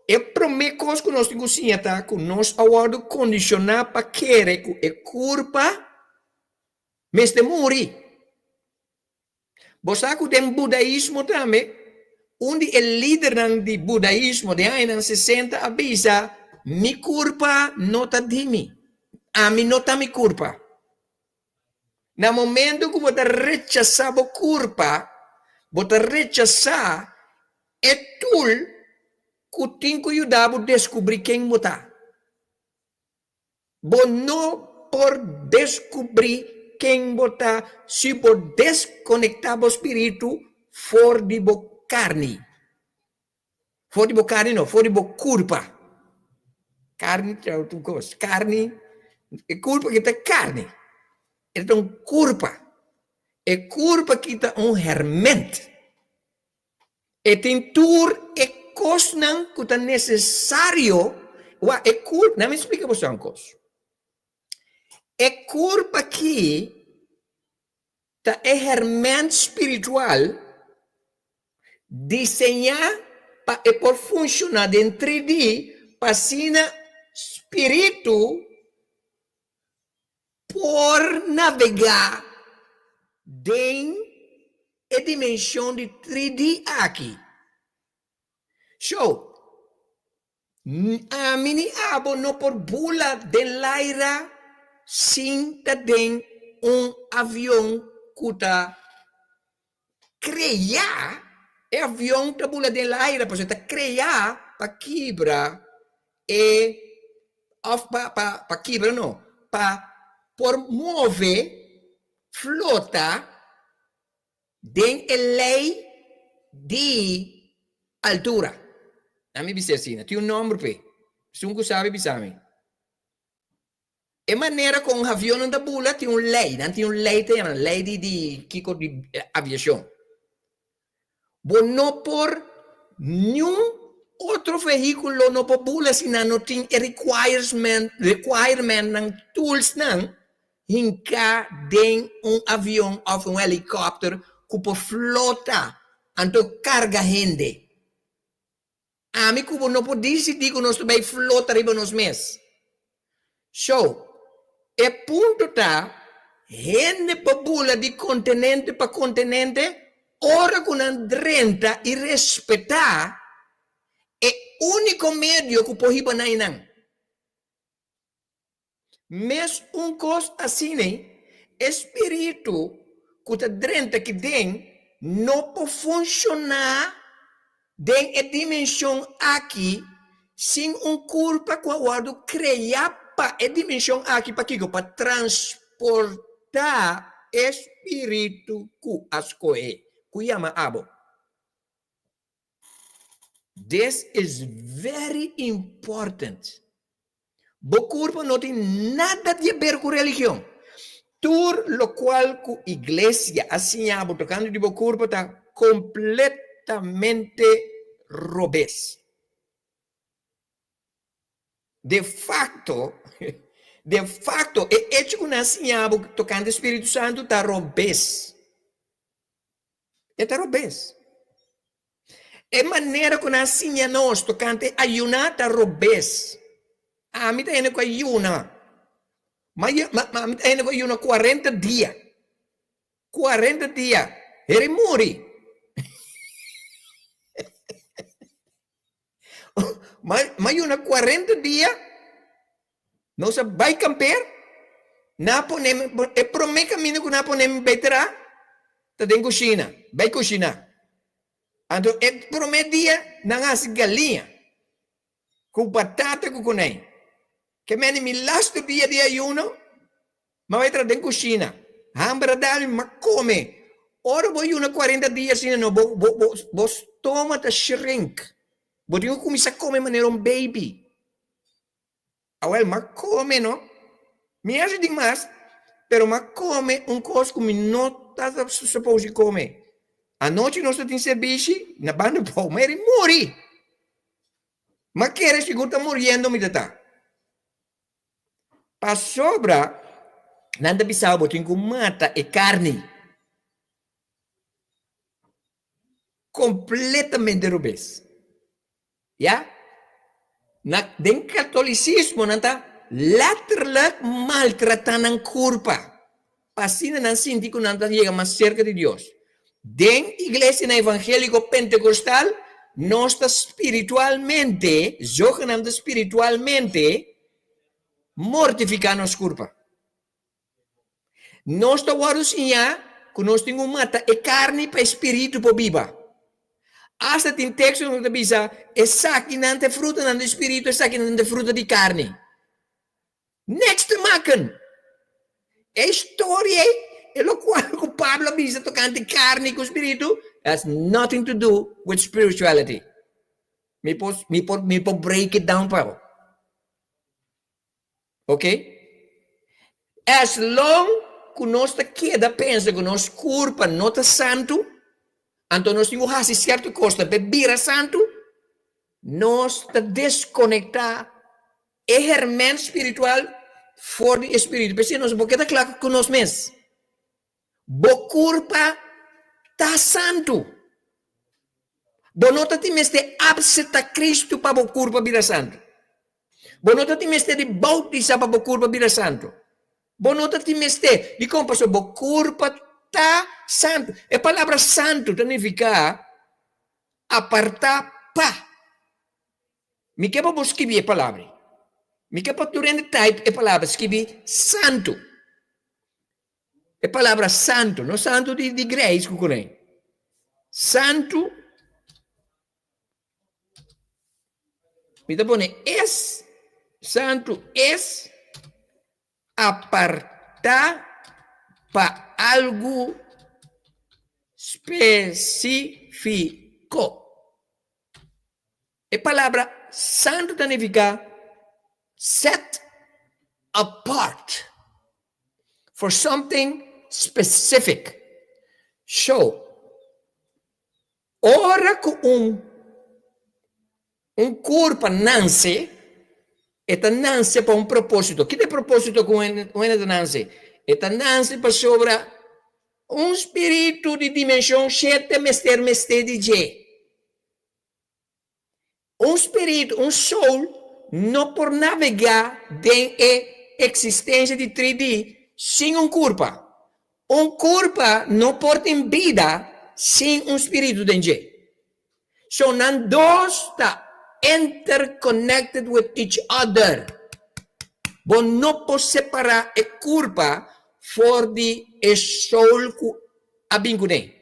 e promé kos ku nos tin ku siña ta ku nos a wòrdu kondishoná pa kere ku e kurpa mester muri. Bo sa ku den budaismo tambe, un di e lidernan di budaismo den añanan sesenta a bisa, Mi kurpa no ta di mi. Ami no ta mi kurpa. Na momento ku bo ta rechasá bo kurpa, bo ta rechasá e tool ku tin ku yuda bo deskubrí ken bo ta. Bo no por deskubrí ken bo ta si bo deskonektá bo spiritu for di bo karni. For di bo karni no, for di bo kurpa. Karni ta otro kos. Karni, e kurpa ki ta karni. E ta un kurpa. E kurpa ki ta un herment. E tin tur e kosnan ku ta nesesario. Wak, e kur, na mi splika boso un kos. E kurpa aki ta e herment spiritual diseñá pa e por funshoná den 3D pa asina spiritu por navegá den e dimenshon di 3D aki. Show, ami ni abo no por bula den laira sin ta den un avion ku ta krea, e avion ta bula den laira pasobra e ta krea pa kibra e, òf pa, pa, pa kibra no, pa. por move, flota, den e lei di altura. Ami bisa asina. Tin un nomber p'e. Esun ku sabi bisa mi. E manera kon avionnan ta bula tin un lei. Nan tin un lei ta yama lei di di kiko di aviashon. Bo no por niun otro vehíkulo no por bula si nan no tin e requiresment requirementnan toolsnan hinká den un avion òf un helikòpter ku por flota anto karga hende. Ami ku bo no por disidí ku nos ta bai flota riba nos mes. So, e punto ta, hende por bula di kontinente pa kontinente ora ku nan drenta i respetá e úniko medio ku por hiba nan einan. Mes un kos asina, e spiritu ku ta drenta aki den no por funshoná den e dimenshon aki sin un kurpa ku a wòrdu kreá pa e dimenshon aki. Pakiko? Pa transportá e spiritu ku a skohé, ku yama abo. This is very important. Bo kurpa no tin nada di haber ku religion. Tur lokual ku iglesia a siña bo tokante di bo kurpa ta kompletamente robes. De fakto, de fakto e echo ku nan a siña bo tokante Spiritu Santu ta robes. E ta robes. E manera ku nan a siña nos tokante ayuná ta robes. Ami ta hende ku a yuna. Ma ami ta hende ku a yuna kuarenta dia. Kuarenta dia. Heri muri. Ma yuna kuarenta dia. Nos a bai kamper, nan a pone mi, e promé kaminda ku nan a pone mi bai traha ta den kushina, bai kushiná. Anto e promé dia nan a hasi galiña ku batata ku konei. Ke mende mi lastu dia di ayuno, mi a bai traha den kushina. Hamber a dal mi, mi a kome. Ora bo yuna kuarenta dia asina no, bo bo bo bo stoma ta shrink. Bo tin ku kuminsá kome manera un baby. Awel, m'a come no. Mi a di mas, pero m'a come un cos cu mi no ta supose di come. Anochi nos ta tin servishi na banda bou, m'a eri muri. M'a kere sigur ta muriendo mi ta ta. Pasobra nan ta bisa bo tin cu mata e carni. Completamente robes. Ya. Na den catolicismo nan ta letterlijk maltrata nan curpa pa asina nan sinti cu nan ta yega mas cerca di Dios. Den iglesianan evangelico pentecostal nos ta spiritualmente, zogenaamd spiritualmente, mortifica nos curpa. Nos ta wòrdu siñá ku nos tin ku mata e karni pa e spiritu por biba. Asta tin tekstonan ku ta bisa, Esakinan ta e frutanan di spiritu, esakinan ta e fruta di karni. Niks te maken! E historia ei, e lokual ku Pablo a bisa tokante karni ku spiritu, has nothing to do with spirituality. Mi por, mi por, mi por break it down pa bo. Ok? As long ku nos ta keda pensa ku nos kurpa no ta santu, anto nos tin ku hasi sierto kosnan pa e bira santu, nos ta deskonektá e herment spiritual for di e spiritu. P'esei nos no por keda kla ku nos mes. Bo kurpa ta santu. Bo no ta tin mester apseptá Kristu pa bo kurpa bira santu. Bo no ta tin mester di boutisá pa bo kurpa bira santu. Bo no ta tin mester. Dikon? Pasobra bo kurpa ta santu. E palabra santu ta nifiká apartá pa. Mi ke pa bo skibi e palabra ei. Mi ke pa tur hende type e palabra skibi santu. E palabra santu, no santu di di greis ku kuné. Santu, mi ta pone es, santu es apartá. Ta pa algu spesífiko. E palabra santu ta nifiká set apart for something specific. So, ora ku un un kurpa nanse, e ta nanse pa un propósito. Ki ta e propósito ku un hende ta nanse? E ta nanse pasobra un spiritu di dimenshon shete mester mester di dje. Un spiritu, un soul, no por navegá den e eksistensia di 3D sin un kurpa. Un kurpa no por tin bida sin un spiritu den dje. So nan dos ta interconnected with each other. Bo no por separá e kurpa for di e soul ku a bin kuné.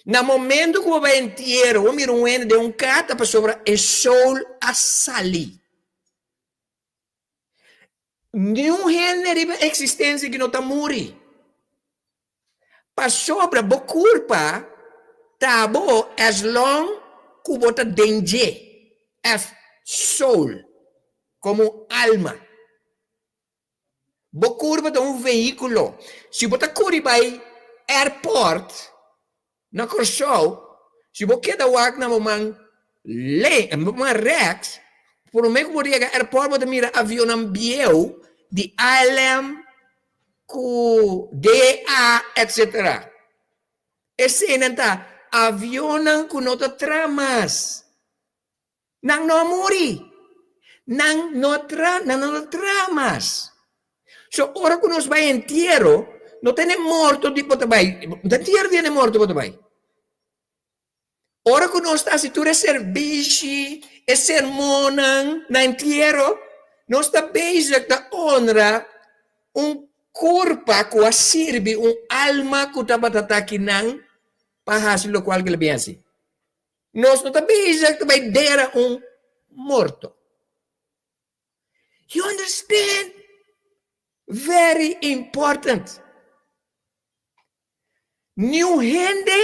Na momento ku bo bai entiero, bo mira un hende den un kata pasobra e soul a sali. Niun hende riba eksistensia ki no ta muri. Pasobra bo kurpa ta bo as long ku bo ta den dje, as soul, komo alma. Bo kurpa ta un vehíkulo. Si bo ta kuri bai airport na Kòrsou, si bo keda wak na bo man le, bo man rèks, promé ku bo yega airport bo ta mira avionnan bieu di ALM ku DA etcetera. Eseinan ta avionnan ku no ta traha mas. Nan no a muri. Nan no a tra, nan no ta traha mas. So ora ku nos bai entiero, no ta ne morto di bo ta bai, no ta entiero di ne morto bo ta bai. Ora ku nos ta hasi tur e serbishi, e sermonnan na entiero, nos ta bezig ta honra un kurpa ku a sirbi un alma ku tabata ta akinan pa hasi lokual ku el a bin hasi. Nos no ta bezig ta bai dera un morto. You understand? Very important. Niun hende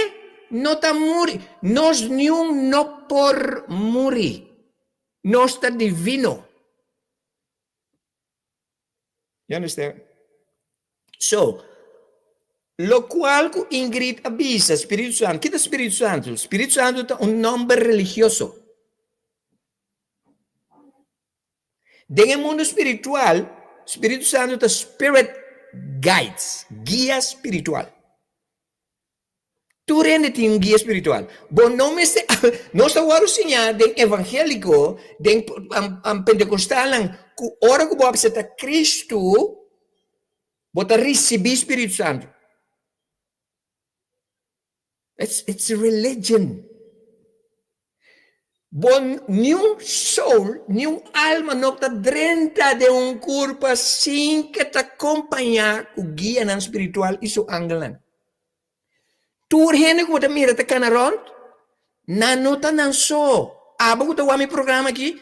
no ta muri. Nos niun no por muri. Nos ta divino. You understand? So, locual cu Ingrid a bisa, Spiritu Santo, kita Spiritu Santo? Spiritu Santo ta un nomber religioso. Den e mundo spiritual, Spiritu Santo ta spirit guides, guia spiritual. Tur hende tin un guia spiritual. Bo no mester, nos ta wòrdu siñá den evangéliko, den pentekostalnan, ku ora ku bo aseptá Kristu, bo ta risibí Spiritu Santu. It's, it's religion. Bo niun soul, niun alma no ta drenta den un kurpa sin ke ta kompañá ku guianan spiritual i su angelnan. Tur hende ku bo ta mira ta kana rònt, nan no ta nan so. Abo ku ta wak mi programa aki,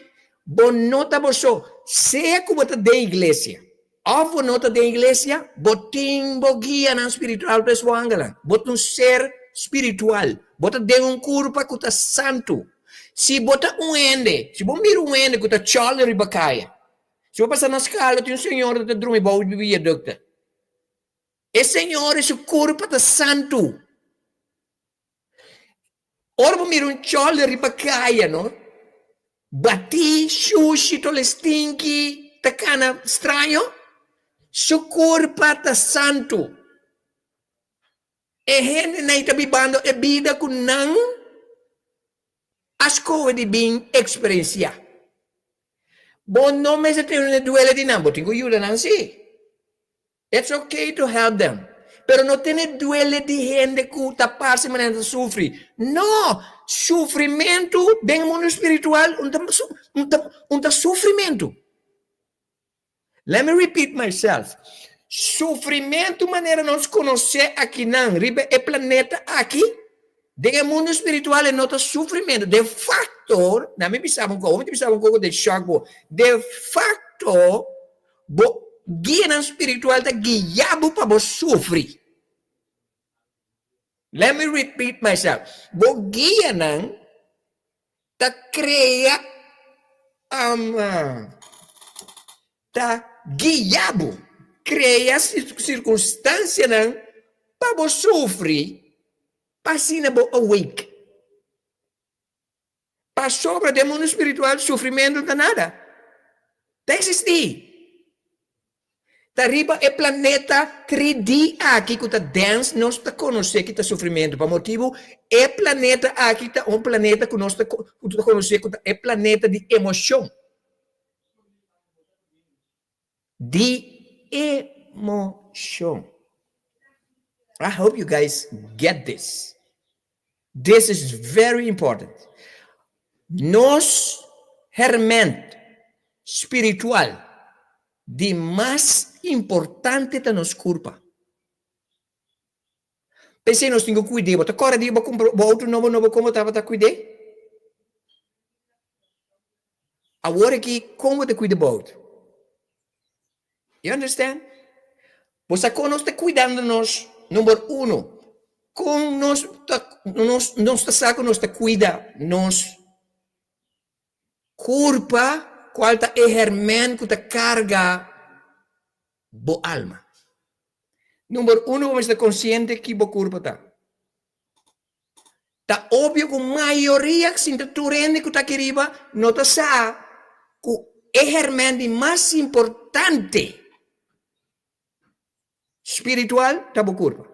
bo no ta bo so. Sea ku bo ta den iglesia òf bo no ta den iglesia, bo tin bo guianan spiritual plus bo angelnan. Bo ta un ser spiritual. Bo ta den un kurpa ku ta santu. Si bo ta un hende, si bo mira un hende ku ta chòle riba kaya, si bo pasa na skala tin un señora ta drumi bou di viadukto, E Señor i su kurpa ta santu. Ora bo mira un chòle riba kaya, no, batí, shushi, tole stinki, ta kana straño, su kurpa ta santu. E hendenan ta bibando e bida ku nan a skohe di bin eksperensiá. Bo no mester tene duele di nan, bo tin ku yuda nan sí. It's okay to help them, pero no tene duele di hende ku ta parse manera ta sufri. No! Sufrimentu den e mundu spiritual un ta un ta sufrimentu. Let me repeat myself. Sufrimentu manera nos konosé akinan riba e planeta aki, den e mundu spiritual e no ta sufrimentu. De facto, na mi bisa bo un kos, mi ta bisa bo un kos ku ta shock bo. De facto, bo. guianan spiritual ta guia bo pa bo sufri. Let me repeat myself. Bo guianan ta krea um, ta guia bo, krea sirkunstansianan pa bo sufri pa asina bo awake. Pasobra den mundu spiritual sufrimentu ta nada. Ta eksistí. Ta riba e planeta 3D aki ku ta dens nos ta konosé ki ta sufrimentu. Pa motibu e planeta aki ta un planeta ku nos ta ku ta konosé ku ta e planeta di emoshon. Di emoshon. I hope you guys get this. This is very important. Nos herment spiritual di mas importante ta nos kurpa. P'esei nos tin ku kuid'é. Bo ta kòrda di bo kumpra bo outo nobo nobo kon bo tabata kuid'é? Awor aki kon bo ta kuida bo outo? You understand? Bo sa kon nos ta kuidando nos number uno. Kon nos ta nos nos ta sa ku nos ta kuida nos kurpa kual ta e hermen ku ta karga bo alma. Number uno bo mester konsiente ki bo kurpa ta. Ta obvio ku mayoria sinta tur hende ku ta aki riba no ta sa ku e hermen di mas importante spiritual ta bo kurpa.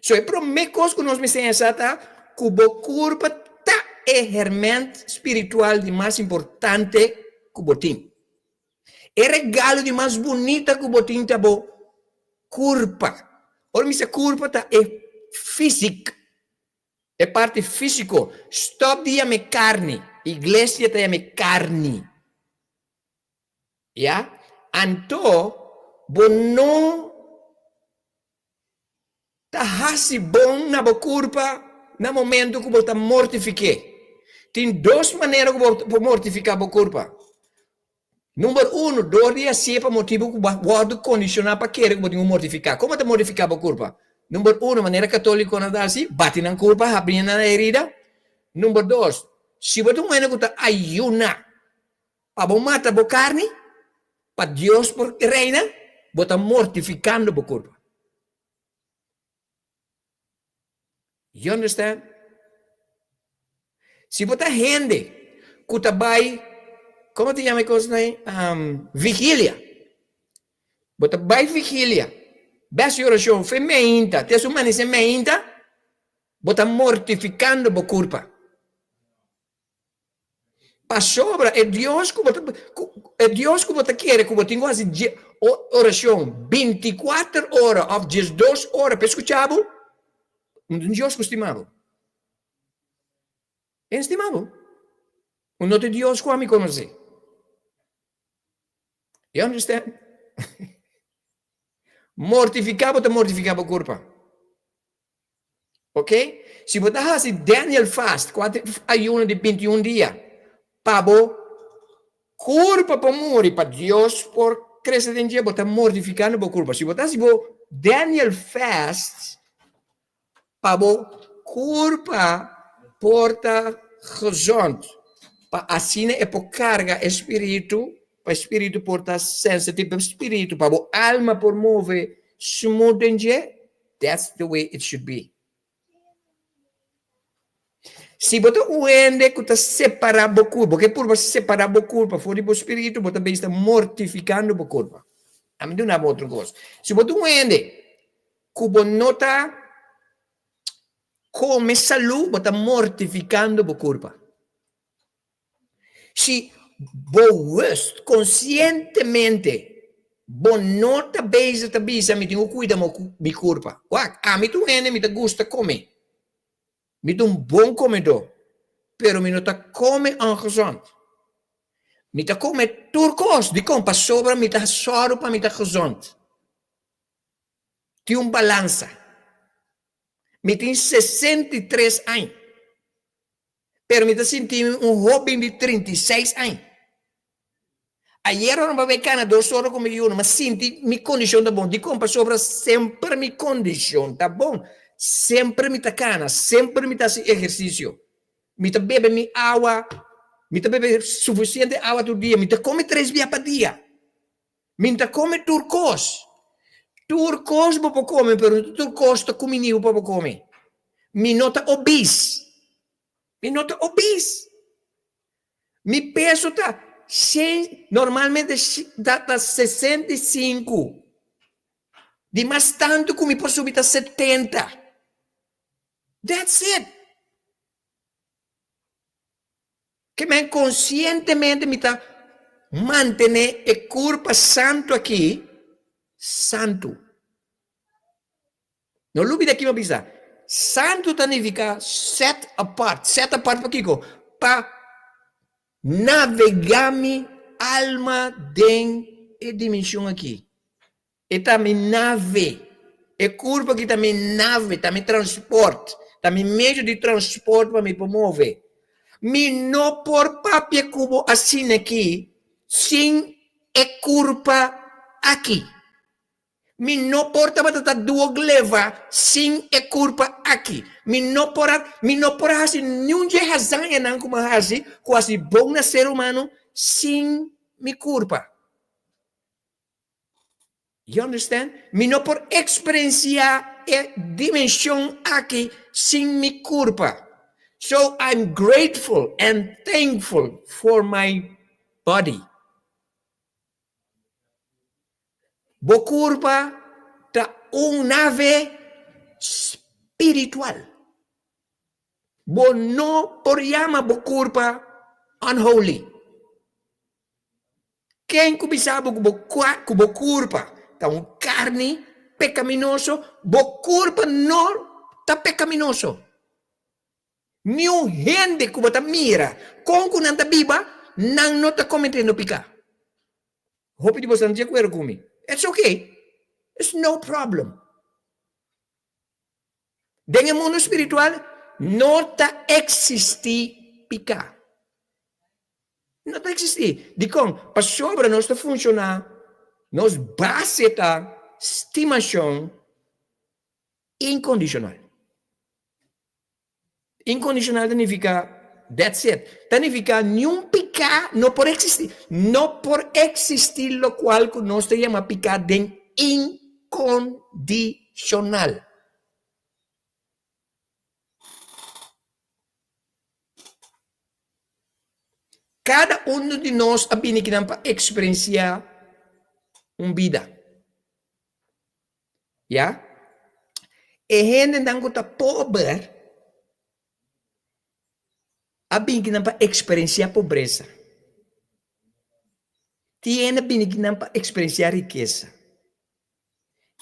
So e prome kos ku nos mester hesa ta ku bo kurpa ta e herment spiritual di mas importante ku bo tin. E regalo di mas bunita ku bo tin ta bo kurpa. Ora mi sa kurpa ta e fisik, e parti fisiko. Stop di yama e karni. Iglesia ta yama e karni. Ya? Anto bo no Ta hasi bon na bo kurpa na momentu ku bo ta mortifik'é. Tin dos manera ku bo por mortifiká bo kurpa. Number uno, dor di hasié pa motibu ku bo a wòrdu kondishoná pa kere ku bo tin ku mortifiká. Kon bo ta mortifiká bo kurpa? Number uno, manera katólikonan ta hasi, bati nan kurpa, habri nan herida. Number dos, si bo ta un hende ku ta ayuná pa bo mata bo karni, pa Dios por reina, bo ta mortifikando bo kurpa. You understand? Si bo ta hende ku ta bai, komo ta yama e kos nan? Um, vigilia. Bo ta bai vigilia, bes di orashon, fe meinta, te su manese meinta, bo ta mortifikando bo kurpa. Pasobra e Dios ku bo ta e Dios ku bo ta kere ku bo tin ku hasi orashon bintikuater ora òf diesdos ora pa e skucha bo, no ta un Dios ku stima bo. E no stima bo. No ta e Dios ku ami konosé. You understand? Mortifiká bo ta mortifiká bo kurpa. Ok? Si bo ta hasi Daniel fast, kua ta ayuno di 21 dia, pa bo kurpa por muri, pa Dios por krese den dje, bo ta mortifikando bo kurpa. Si bo ta hasi bo Daniel fast, pa bo kurpa por ta gezond, pa asina e por karga e spiritu, pa e spiritu por ta sensitive pa e spiritu, pa bo alma por move smooth den dje, that's the way it should be. Si bo ta un hende ku ta separá bo kurpa, bo ke purba separá bo kurpa for di bo spiritu, bo ta bes ta mortifikando bo kurpa. Ami duna bo otro kos. Si bo ta un hende ku bo no ta kome salú, bo ta mortifikando bo kurpa. Si bo wust konsientemente bo no ta bezig ta bisa mi tin ku kuida mi kurpa. Wak, ami ta un hende mi ta gusta kome. Mi ta un bon komedó, pero mi no ta kome ongezond. Mi ta kome tur kos, dikon? Pasobra mi ta sòru pa mi ta gezond. Tin un balansa. Mi tin 63 aña, pero mi ta sinti mi un hóben di 36 aña. Ayera ora mi a bai kana dos ora ku mi yunan, mi a sinti mi kondishon ta bon. Dikon? Pasobra semper mi kondishon ta bon. Semper mi ta kana, semper mi ta hasi ehersisio. Mi ta bebe mi awa, mi ta bebe sufisiente awa tur dia, mi ta kome tres bia pa dia. Mi no ta kome tur kos. Tur kos bo por kome, pero no ta tur kos ta kuminibu pa bo kome. Mi no ta obes. Mi no ta obes. Mi peso ta shen, normalmente ta ta 65. Di mas tantu ku mi por subi ta 70. That's it. Ke men konsientemente mi ta mantené e kurpa santu aki santu. No lubida ki mi a bisa. Santu ta nifiká set apart. Set apart pa kiko? Pa navegá mi alma den e dimenshon aki. E ta mi nave. E kurpa aki ta mi nave, ta mi transport, ta mi medio di transport pa mi por move. Mi no por papia ku bo asina aki sin e kurpa aki. Mi no por tabata ta duo gleva sin e kurpa aki. Mi no por a, mi no por a hasi niun dje hazañanan ku mi a hasi, ku hasi bon na ser humano, sin mi kurpa. You understand? Mi no por eksperensiá e dimenshon aki sin mi kurpa. So I'm grateful and thankful for my body. Bo kurpa ta un nave spiritual. Bo no por yama bo kurpa unholy. Ken ku bisa bo ku bo ku bo kurpa ta un karni pekaminoso? Bo kurpa no ta pekaminoso. Niun hende ku bo ta mira kon ku nan ta biba, nan no ta kometendo piká. Hopi di boso no ta di akuerdo ku mi. It's okay. It's no problem. Den e mundu spiritual no ta eksistí piká. No ta eksistí. Dikon? Pasobra nos ta funshoná, nos base ta stimashon inkondishonal. Inkondishonal ta nifiká that's it. Ta nifiká niun piká no por eksistí. No por eksistí lokual ku nos ta yama piká den inkondishonal. Kada unu di nos a bini kinan pa eksperensiá un bida. Ya. E hendenan ku ta pober a bini kinan pa eksperensiá pobresa. Tin hende a bini kinan pa eksperensiá rikesa.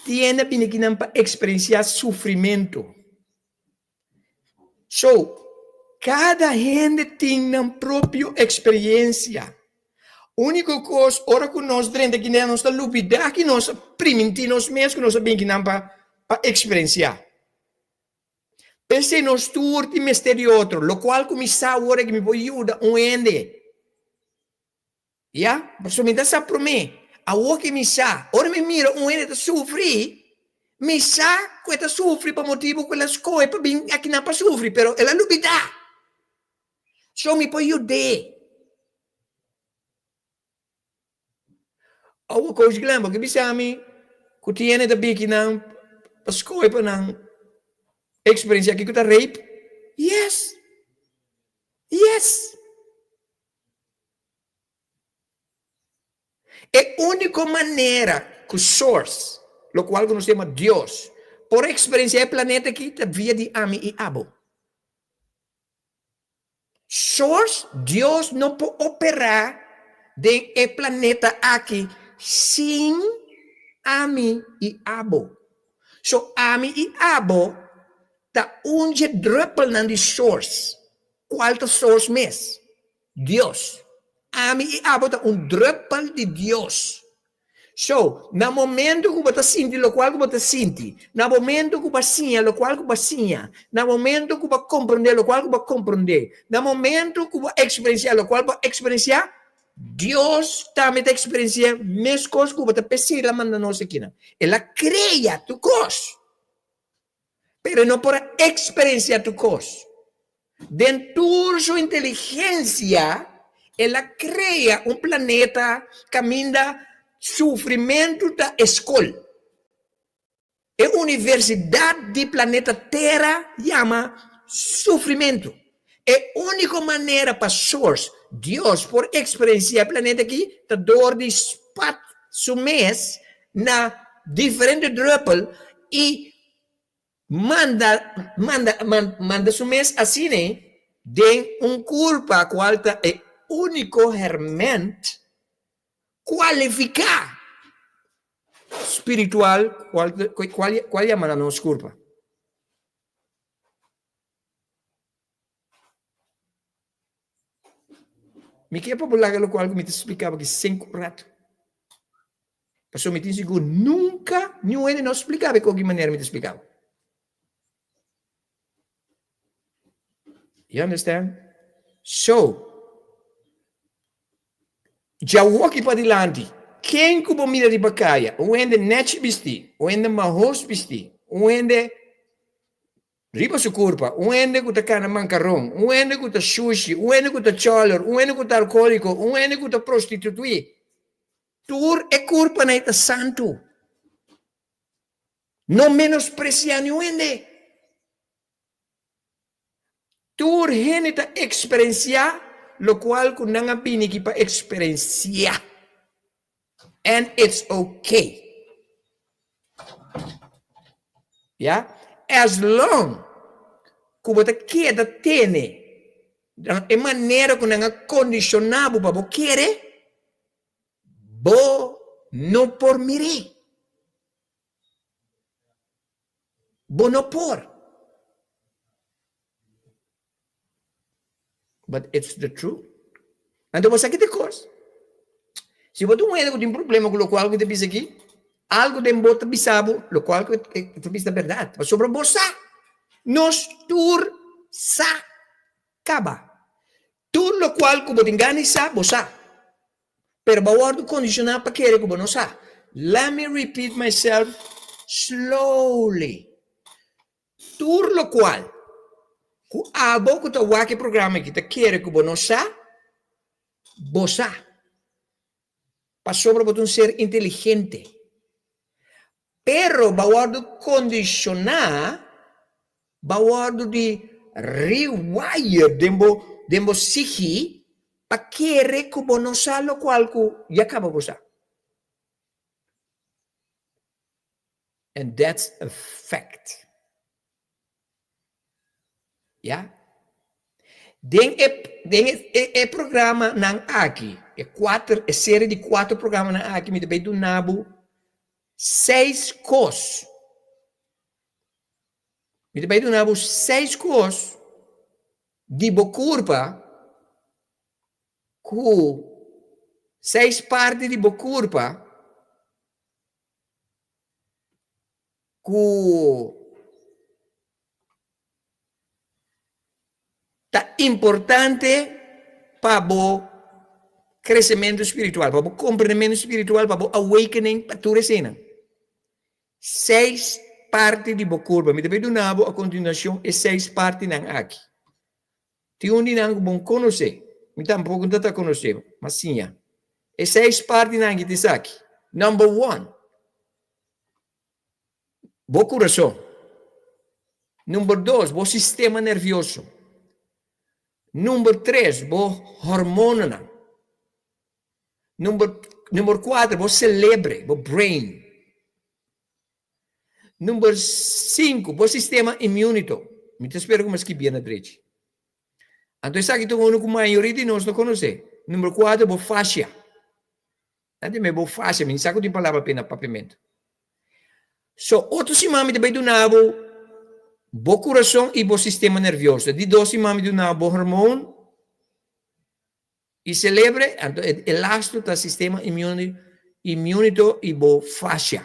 Tin hende a bini kinan pa eksperensiá sufrimentu. So, kada hende tin nan propio eksperensia. Úniko kos, ora ku nos drenta kinan nos ta lubidá ki nos a primintí nos mes ku nos a bin kinan pa pa eksperensiá. P'esei nos tur tin mester di otro, lokual ku mi sa awor ku mi por yuda un hende. Ya, pasobra mi ta sa promé. Awor ke mi sa, ora mi mira un hende ta sufri, mi sa ku e ta sufri pa motibu ku el a skohe pa bin akinan pa sufri, pero el a lubidá. So mi por yud'é. Awor Coach Glenn, bo ke bisa mi ku tin hende ta bin akinan pa skohe pa nan eksperensia kiko ta rape? Yes! Yes! E úniko manera ku Source, lokual ku nos yama Dios, por eksperensiá e planeta aki ta via di ami i abo. Source, Dios, no por operá den e planeta aki sin ami i abo. So ami i abo ta un dje drùpelnan di Source. Kual ta Source mes? Dios. Ami i abo ta un drùpel di Dios. So, na momento ku bo ta sinti lokual ku bo ta sinti, na momento ku bo a siña lokual ku bo a siña, na momento ku bo a komprondé lokual ku bo a komprondé, na momento ku bo a eksperensiá lokual bo a eksperensiá, Dios tambe ta eksperensiá meskos ku bo ta p'esei el a manda nos akinan. El a krea tur kos, pero e no por a eksperensiá tur kos. Den tur su inteligensia, el a krea un planeta kaminda sufrimentu ta e skol. E universidat di planeta Tera yama sufrimentu. E úniko manera pa Source, Dios, por eksperensiá e planeta aki ta dor di spat su mes na diferente drùpel i manda manda manda su mes asina den un kurpa kual ta e úniko hèrmènt kualifiká spiritual cual cual cual yama na nos curpa. Mi ke pa bo laga locual cu mi ta splica bo aki cinco rato. Pasobra mi tin sigur nunca niun hende no splica bo e koki manera mi ta splica bo. You understand? So, Djawoki padilanti, ken ku bo mira riba kaya, un hende nèchi bistí, un hende mahos bistí, un hende riba su kurpa, un hende ku ta kana mankaron, un hende ku ta shushi, un hende ku ta chòler, un hende ku ta alkohóliko, un hende ku ta prostitutuí, tur e kurpanan ei ta santu. No menospresiá niun hende. Tur hende ta eksperensiá lokual ku nan a bini aki pa eksperensiá. And it's okay. Ya? As long ku bo ta keda tene e manera ku nan a kondishoná bo pa bo kere, bo no por mir'é. Bo no por. But it's the truth. Anto bo sa ki ta e kos? Si bo ta un hende ku tin problema ku lokual ku ta bisa aki, algu den bo ta bisa bo lokual ku ta bisa ta bèrdat. Pasobra bo sa. Nos tur sa kaba. Tur lokual ku bo tin gana di sa, bo sa. Pero bo a wòrdu kondishoná pa kere ku bo no sa. Let me repeat myself slowly. Tur lokual ku abo ku ta wak e programa aki ta kere ku bo no sa, bo sa. Pasobra bo ta un ser inteligente. Pero bo a wòrdu kondishoná, bo a wòrdu di rewire den bo den bo psichi pa kere ku bo no sa lokual ku ya kaba bo sa. And that's a fact. Ya. Den e den e e programanan aki, e kuater e serie di kuater programanan aki mi ta bay duna bo seis kos. Mi ta bay duna bo seis kos di bo kurpa ku seis parti di bo kurpa ku ta importante pa bo kresementu spiritual, pa bo komprendementu spiritual, pa bo awakening, pa tur eseinan. Seis parti di bo kurpa. Mi ta bai duna bo a kontinuashon e seis partinan aki. Tin un di nan ku bon konosé, mi tampoko no ta ta konosé, ma siña. E seis partinan aki ta esaki, Number one, bo kurason. Number dos, bo sistema nervioso. Number tres, bo hormonanan. Number number kuater, bo selebre, bo brain. Number sinku, bo sistema immunito. Mi ta spera ku mi a skibia na drechi. Anto esaki ta unu ku mayoria di nos no konosé. Number kuater, bo fascia. Nan tin me bo fascia, mi no sa ku tin palabra p'e na papiamentu. So, otro siman mi ta bai duna bo bo kurason i bo sistema nervioso. Di dos siman mi duna bo hormoon I celebre, anto e e lastu ta sistema imuni immunito i bo fascia.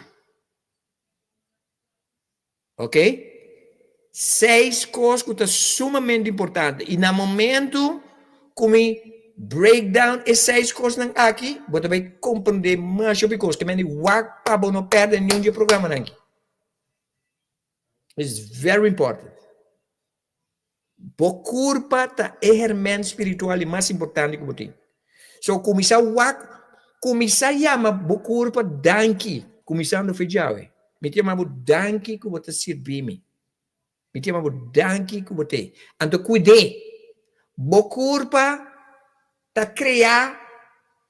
Ok? Seis kos ku ta sumamente importante i na momento ku mi. breakdown e seis kosnan aki, bo ta bai komprendé masha hopi kos. Ke men di wak pa bo no pèrdè niun di e programanan aki. It's very important. Bo kurpa ta e herment spiritual di mas importante ku bo tin. So kuminsá wak, kuminsá yama bo kurpa danki, kuminsando fe djawe. Mi ta yama bo danki ku bo ta sirbi mi. Mi ta yama bo danki ku bo t'ei. Anto kuid'é. Bo kurpa ta kreá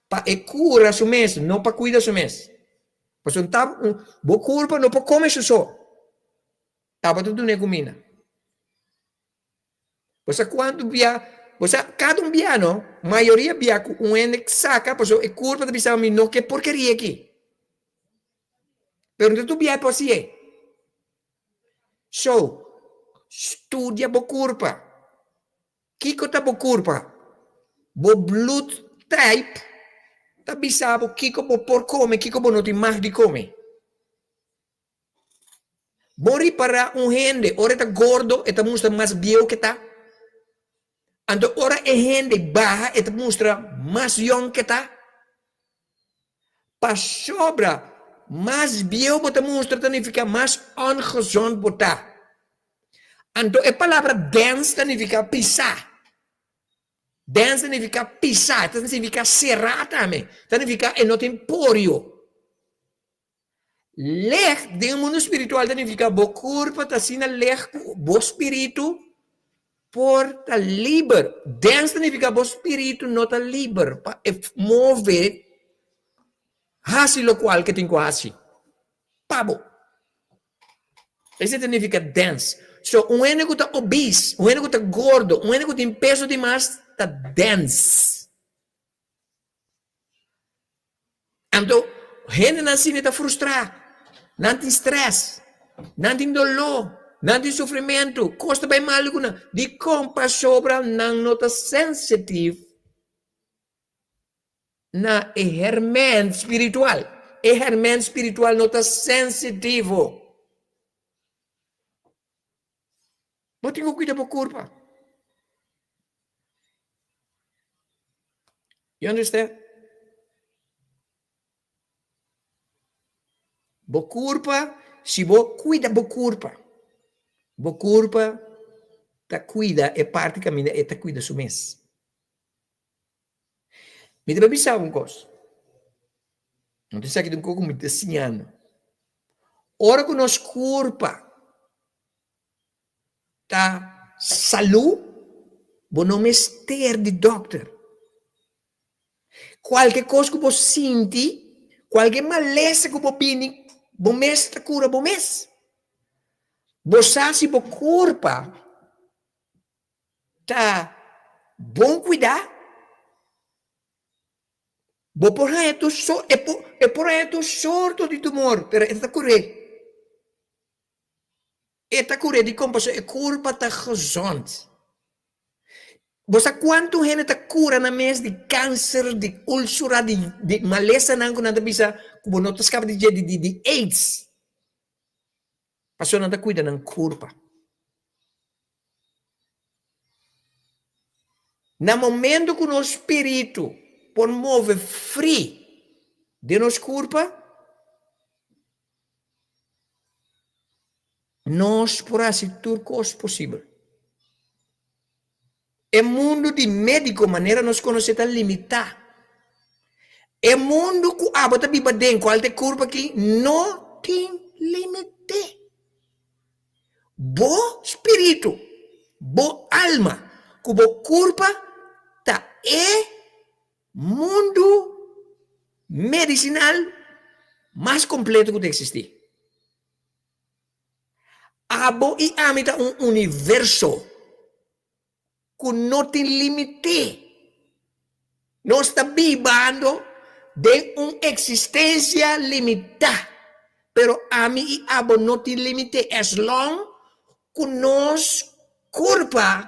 pa e kura su mes, no pa kuida su mes. Pasobra ta bo kurpa no por kome su so. Tabata dun'é kuminda. Bo sa kuantu bia, bo sa kada un bia no, mayoria bia ku un hende saka pasobra e kurpa ta bisa mi no ke porkeria aki. Pero no ta tur bia e por hasié. So, studia bo kurpa. Kiko ta bo kurpa? Bo bloed type ta bisa bo kiko bo por kome, kiko bo no tin mag di kome. Bo ripará un hende ora e ta gordo e ta mustra mas bieu ke ta. Anto ora e hende baha e ta mustra mas yòn ke ta. Pasobra mas bieu bo ta mustra ta nifiká mas ongezond bo ta. Anto e palabra dens ta nifiká pisá. Dens ta nifiká pisá, ta nifiká será tambe, ta nifiká e no tin porio. Lej den e mundu spiritual ta nifiká bo kurpa ta asina lej ku bo spiritu por ta liber. Dens ta nifiká bo spiritu no ta liber pa e move hasi lokual ke tin ku hasi pa bo. Esei ta nifiká dens. So un hende ku ta obese, un hende ku ta gordo, un hende ku tin peso dimas ta dens. Anto hendenan asina ta frustrá, nan tin strès, nan tin doló, nan tin sufrimentu, kos ta bai malu ku nan. Dikon? Pasobra nan no ta sensitif na e hèrmènt spiritual. E hèrmènt spiritual no ta sensitivo. Bo tin ku kuida bo kurpa. You understand? Bo kurpa, si bo kuida bo kurpa, bo kurpa ta kuida e parti kaminda e ta kuida su mes. Mi ta bisa un kos. No ta esaki ta un kos ku mi ta siñando. Ora ku nos kurpa ta salú, bo no mester di dòkter. Kualke kos ku bo sinti, kualke malesa ku bo bini, bo mes ta kura bo mes. Bo sa si bo kurpa ta bon kuidá, bo por haña tur so, e por e por haña tur sorto di tumor, pero e ta kur'é. E ta kur'é dikon? Pasobra e kurpa ta gezond. Bo sa kuantu hende ta kura nan mes di kanser, di úlsera, di di malesanan ku nan ta bisa ku bo no ta skapa di dje, di di di aids. Pasobra nan ta kuida nan kurpa. Na momento ku nos spiritu por move fri den nos kurpa, nos por hasi tur kos posibel. E mundu di médiko manera nos konosé ta limitá. E mundu ku abo ta biba den kual ta e kurpa aki no tin límite. Bo spiritu, bo alma ku bo kurpa ta e mundu medisinal mas kompleto ku ta eksistí. Abo i ami ta un universo ku no tin limite. Nos ta bibando den un eksistensia limitá, pero ami i abo no tin limite as long ku nos kurpa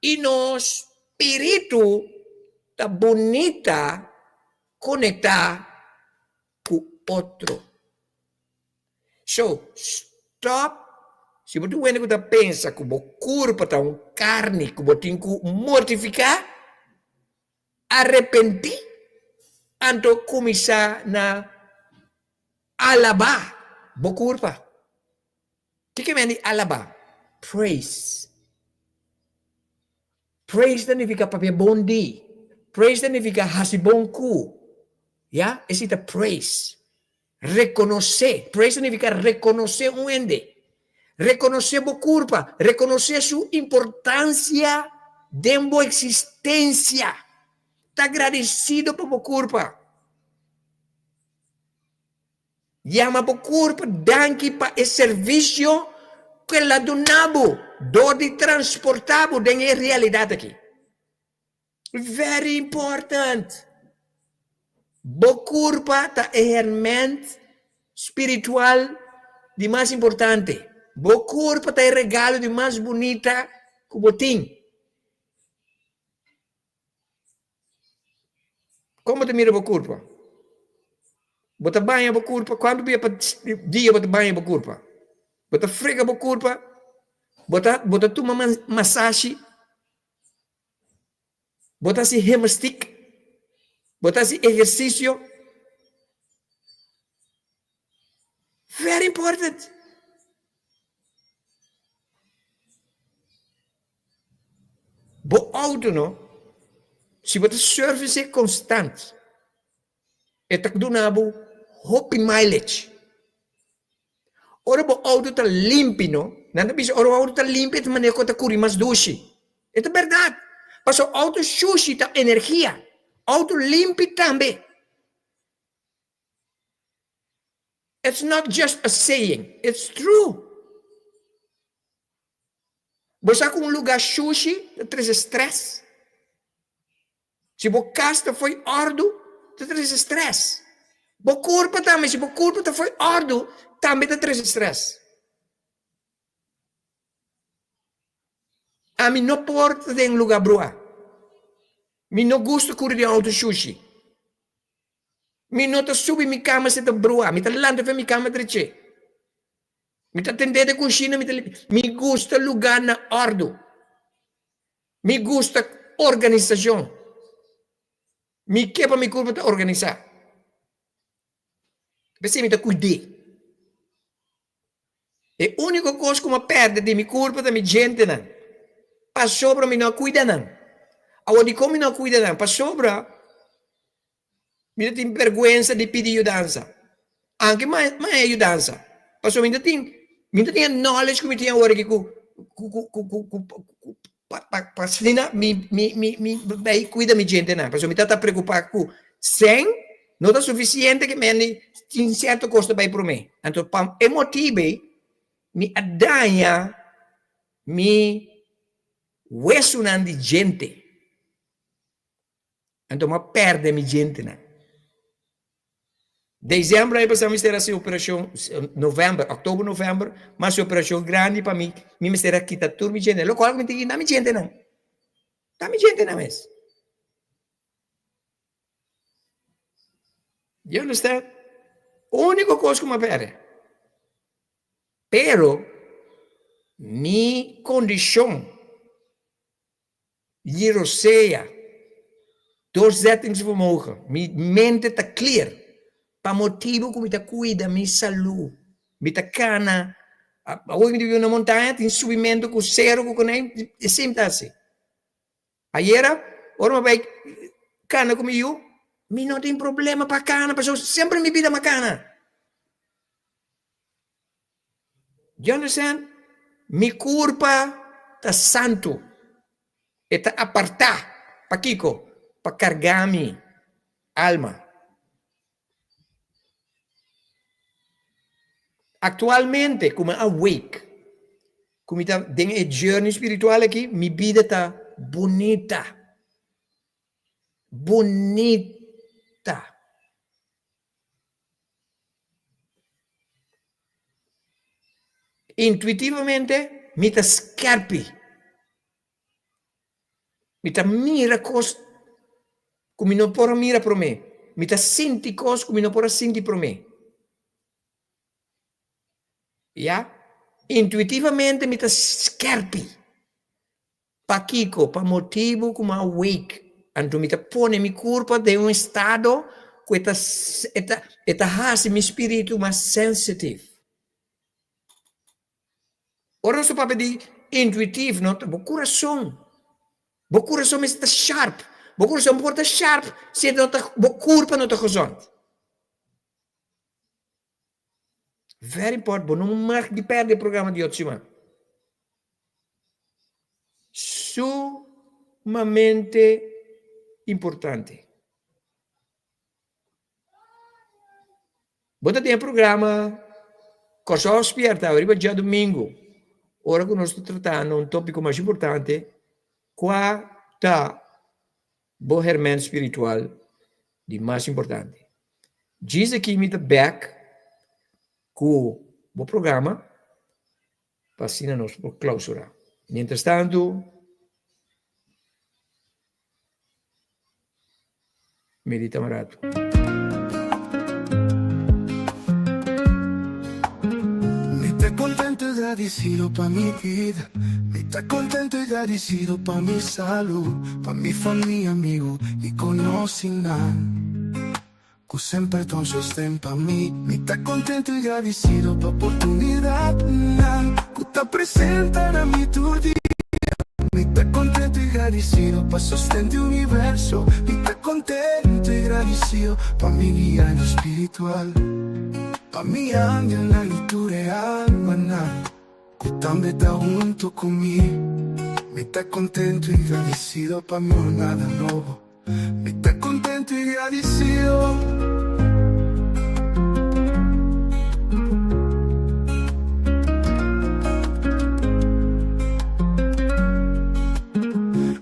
i nos spiritu ta bunita konektá ku otro. So, stop. Si bo tin un hende ku ta pensa ku bo kurpa ta un karni ku bo tin ku mortifiká, Arepentí, anto kuminsá na alabá bo kurpa. Kiko men di alabá? Praise. Praise ta nifiká papia bon di. Praise ta nifiká hasi bon ku. Ya, esei ta praise. Rekonosé. Praise ta nifiká rekonosé un hende. Rekonosé bo kurpa. Rekonosé su importansia den bo eksistensia. Ta gradesido pa bo kurpa. Yama bo kurpa danki pa e servisio ku el a duna bo dor di transportá bo den e realidat aki. Very important! Bo kurpa ta e herment spiritual di mas importante. Bo kurpa ta e regalo di mas bunita ku bo tin. Kon bo ta mira bo kurpa? Bo ta baña bo kurpa? Kuantu bia pa dia bo ta baña bo kurpa? Bo ta frega bo kurpa? Bo ta bo ta tuma masashi? Bo ta hasi gimnastiek? Bo ta hasi ehersisio? Very important. Bo auto no, si bo ta service constant, e ta duna bo hopi mileage. Ora bo auto ta limpi no, nan ta bisa ora bo auto ta limpi e ta manera ku ta kuri mas dushi. E ta bèrdat. Pasobra auto shushi ta energia, auto limpi tambe. It's not just a saying, it's true. Bo sa ku un lugá shushi ta trese strès? Si bo kas ta fo'i òrdu, ta trese strès. Bo kurpa tambe, si bo kurpa ta fo'i òrdu, tambe ta trese strès. Ami no por ta den lugá bruá. Mi no gusta kuri den outo shushi. Mi no ta subi mi kama si ta bruá. Mi ta lanta fen mi kama dreché. Mi ta tendé den kushina, mi ta limpi. Mi gusta lugá na òrdu. Mi gusta organisashon. Mi ke pa mi kurpa ta organisá. P'esei mi ta kuid'é. E úniko kos ku mi a pèrdè di mi kurpa ta mi djentenan, pasobra mi no a kuida nan. Awor, dikon mi no a kuida nan? Pasobra mi ta tin bèrgwensa di pidi yudansa. Anke mi a haña yudansa, pasobra mi ta tin mi ta tin e knowledge ku mi tin awor aki ku ku ku ku ku ku pa pa pa asina mi mi mi mi bai kuida mi djentenan. Pasobra mi ta ta preokupá ku sèn no ta sufisiente ke mende tin sierto kos ta bai promé. Anto pa e motibu ei mi a daña mi wesunan di djente. Anto mi a pèrdè mi djentenan. Dezembro aña pasá mi mester hasi operashon, novèmber, òktober, novèmber, mi hasi operashon grandi pa mi, mi mester a kita tur mi djentenan. Lokual ku mi tin ki na mi djentenan, ta mi djentenan mes. You understand? Úniko kos ku mi a pèrdè. Pero mi kondishon. Jirosea, Doorzettingsvermogen, Mi mente ta clear pa motibu cu mi ta cuida mi salu. Mi ta cana, awor mi ta biba na montaña tin subimento cu cero cu conei, esey mi ta haci. Ayera ora mi bay cana cu mi yu, mi no tin problema pa cana pasobra semper mi bida mi a cana. You understand? Mi kurpa ta santu. E ta apartá. Pakiko? Pa kargá mi alma. Aktualmente, ku mi a wake, ku mi ta den e journey spiritual aki, mi bida ta bunita. Bunita. Intuitivamente mi ta skerpi. Mi ta mira kos ku mi no por a mira promé. Mi ta sinti kos ku mi no por a sinti promé. Ya? Intuitivamente mi ta skerpi. Pakiko? Pa motibu ku mi a wake. Anto mi ta pone mi kurpa den un estado ku e ta e ta e ta hasi mi spiritu mas sensitive. Ora nos ta papia di intuitief no ta bo kurason. Bo kurason mester ta sharp. Bo kurason por ta sharp si e no ta bo kurpa no ta gezond. Very important, bo no mag di perde e programa di otro siman. Sumamente importante. Bo ta den e programa Kòrsou Spierta riba djadumingu, ora ku nos ta tratando un tópiko mas importante, kua ta bo hèrmènt spiritual di mas importante? Djis aki mi ta bèk ku bo programa pa asina nos por klausurá. Mientrastantu, Medita un ratu. Mi ta contento y gradicido pa mi vida Mi ta contento y gradicido pa mi salud Pa mi familia, amigo y conocinan Cu semper ta un sosten pa mi Mi ta contento y gradicido pa oportunidadnan Cu ta presenta na mi tur dia Mi ta contento y gradicido pa sosten di universo Mi ta contento y gradicido pa mi guianan spiritual Pa mi angelnan y tur e almanan Cu tambe ta hunto cu mi Mi ta contento y gradicido pa mi jornada nobo Mi ta contento y gradicido.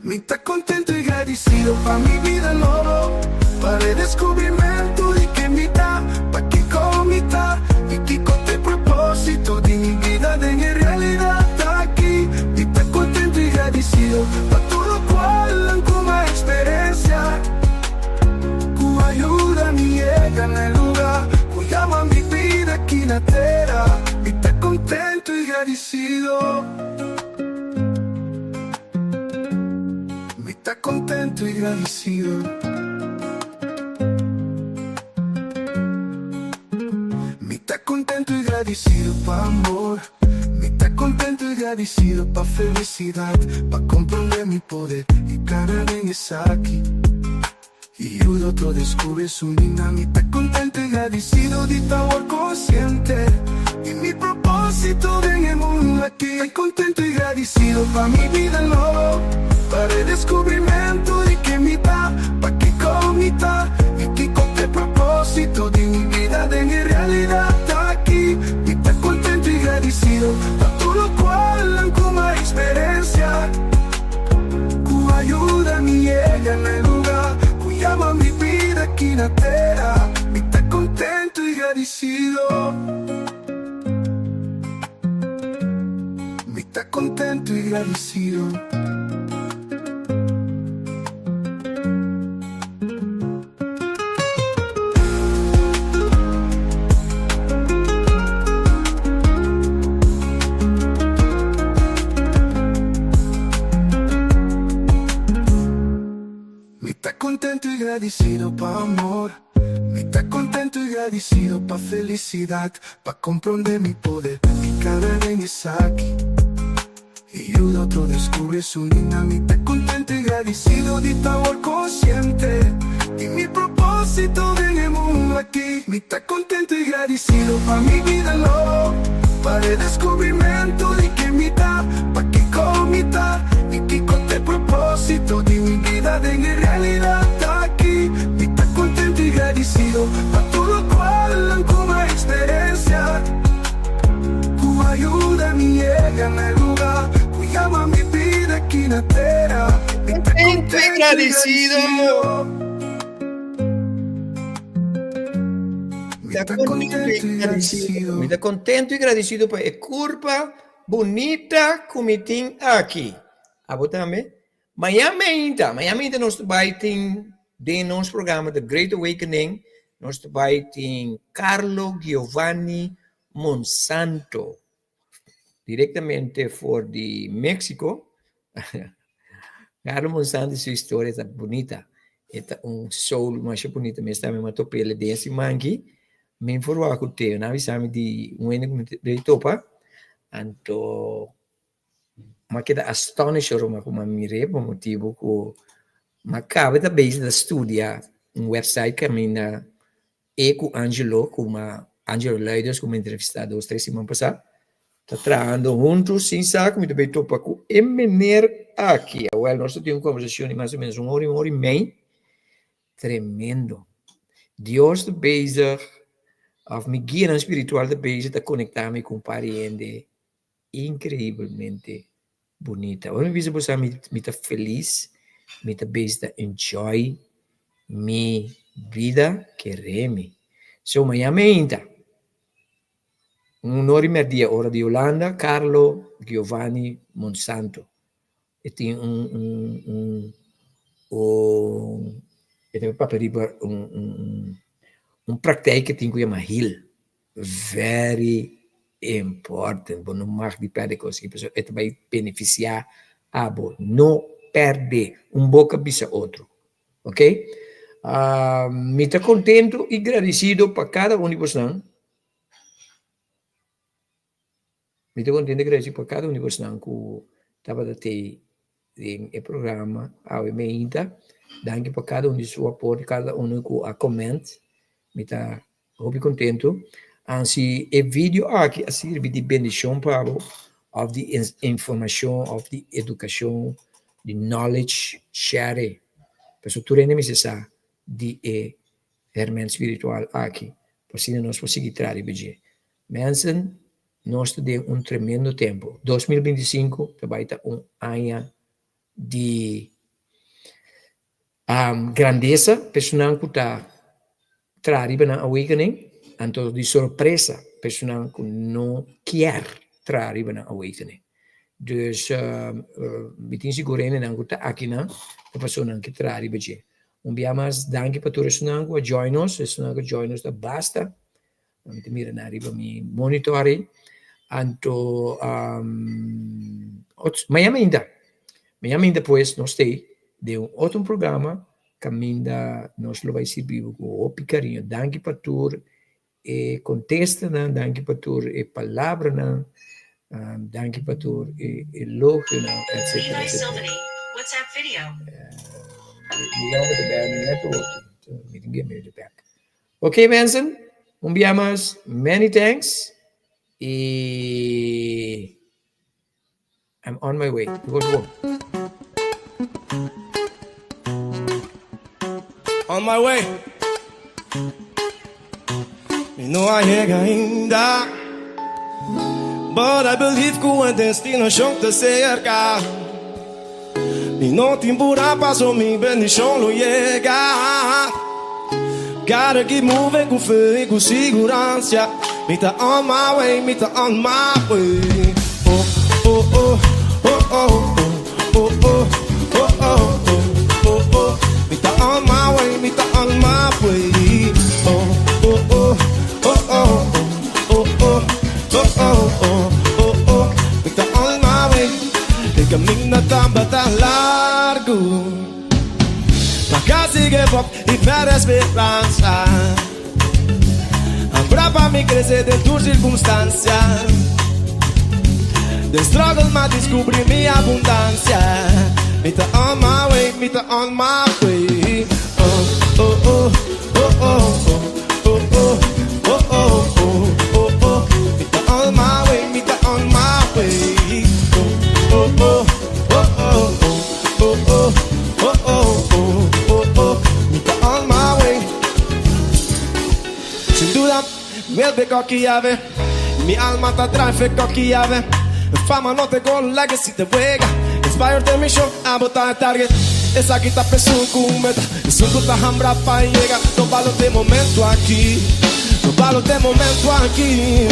Mi ta contento y gradicido pa mi bida nobo, pa redescubrimento di ken mi ta, pa kico mi ta y kico t'e proposito di mi bida den e realidad aki. Mi ta contento y gradicido pa tur locual nan cu m'a experencia cu a yuda mi yega na e luga cu yama mi bida aki na tera. Mi ta contento y gradicido. Mi ta contento y gradicido. Mi ta contento y gradicido pa amor. Mi ta contento y gradicido pa felicidad, pa comprende mi poder y cana den esaki. Y yuda otro descubri su nina. Mi ta contento y gradicido di ta awor consciente di mi proposito den e mundo aki. Ta contento y gradicido pa mi bida nobo, pa redescubrimento di ken mi ta, pa kico mi ta y kico t'e proposito di mi bida den e realidad aki. Mi ta contento y gradicido pa tur locual nan cu m'a experencia. Ku a yuda mi yega na e luga ku yama mi bida aki na tera. Mi ta kontentu i gradisido. Mi ta kontentu i gradisido. Mi ta contento y gradicido pa amor Mi ta contento y gradicido pa felicidad Pa comprende mi poder y cada den esaki Y yuda otro descubri su nina Mi ta contento y gradicido di ta awor consciente Di mi proposito den e mundo aki Mi ta contento y gradicido pa mi bida nobo Pa redescubrimento di ken mi ta Pa kico mi ta y kico t'e proposito di mi bida den e realidad aki Mi ta contento y gradicido pa tur locual nan cu m'a experiencia Ku a yuda mi yega na e luga ku yama mi bida aki na tera. Mi ta Contento y contento y gradicido. gradicido. Mi Ta ta contento contento y y gradicido. Mi gradicido. ta contento y gradicido pa e curpa bunita ku mi tin aki. Abo tambe? Mañan meinta, mañan meinta nos ta bai tin den nos programa The Great Awakening, nos ta bai tin Carlo Giovanni Monsanto, directamente for di Mexico. Carlo Monsanto su historia ta bunita. E ta un soul masha bunita mes tambe. Mi a top'el den siman aki. Mi informa ku Teo. Nan a bisa mi di un hende ku mi ta topa. Anto mi a keda astonished ora mi a mir'é pa motibu ku mi a kaba ta bezig ta studia un website kaminda E ku Angelo, ku ma Angelo Luiders ku mi entrevistá dos tres siman pasá, ta trahando huntu sin sa ku mi ta bai topa ku e meneer aki. Awel, nos ta tin un kombersashon di mas o menos un ora, un ora i mei. Tremendo. Dios ta bezig, òf mi guianan spiritual ta bezig ta konektá mi ku un par di hende increiblemente bunita. Ora mi bisa bo sa mi mi ta felis, mi ta bezig ta enjoy mi bida kere mi. So mañana meinta, un ora y merdia ora di Hulanda, Carlo Giovanni Monsanto e tin un un un un e ta papia riba un un un praktijk ke tin ku yama heal. Very important, bo no mag di perde kos aki pasobra e ta bai benefisiá abo, no perde, un boka bisa otro, ok. Mi ta kontentu i gradisido pa kada un di bosnan, mi ta kontentu i gradisido pa kada un di bosnan ku tabata tei den e programa awe meinta, danki pa kada un di su aporte, kada unu ku a comment, mi ta Hopi kontentu. An si e video aki a sirbi di bendishon pa bo òf di informashon òf di edukashon, di knowledge, share e. Pasobra tur hende mester sa di e hèrmènt spiritual aki, pa asina nos por sigui traha riba dje. Mensen, nos ta den un tremendo tempu. 2025 ta bai ta un aña di Grandesa, personanan ku ta traha riba nan awakening, anto di sorpresa, personanan ku no kier traha riba nan awakening. Dus mi tin sigur hendenan ku ta akinan ta personanan ke traha riba dje. Un bia mas danki pa tur esunnan ku a join nos, esunnan ku a join nos ta basta. Mi ta mira nan riba mi monitor ei. Anto mañana ainda, mañana ainda pues nos ta ei den un otro programa kaminda nos lo bai sirbi bo ku hopi kariño. Danki pa tur e kontestanan, danki pa tur e palabranan, danki pa tur e elogionan, etcetera, etcetera. Mi yama ta bel mi net hopi, mi tin ke mete bek. Ok mensen, un bia mas many thanks y I'm on my way. Go go. On my way. Mi no a yega ainda. But I believe ku e destinashon ta serka. Mi no tin pura paso mi bendishon lo yega. Gotta keep moving ku fe i ku siguransia. Mi ta on my way, mi ta on my way. Oh, oh, oh, oh, oh, oh, oh, oh, oh, oh, oh, oh. Mi ta on my way, mi ta on my way. Oh, oh, oh, oh, oh, oh, oh, oh, oh, oh, oh, oh. Mi ta on my way. E caminda tabata largu. Ma casi give up y perde speransa. Habrá pa mi crece den tur circunstancia. Den struggle m'a descubri mi abundancia. Mi ta on my way, mi ta on my way. Oh, oh, oh, oh, oh, oh, oh, oh, oh, oh, oh, oh. Mi ta on my way, mi ta on my way. Oh, oh, oh, oh, oh, oh, oh, oh, oh, oh, oh, oh. Mi ta on my way. Sin duda, mi koki llave. Mi alma ta drive koki llave. Fama no te gol, legacy te wega. Inspired den mi show, abo ta e target. Esaki ta p'esun ku meta, esun ku ta hambra pa yega. No balo t'e momento aki, no balo t'e momento aki.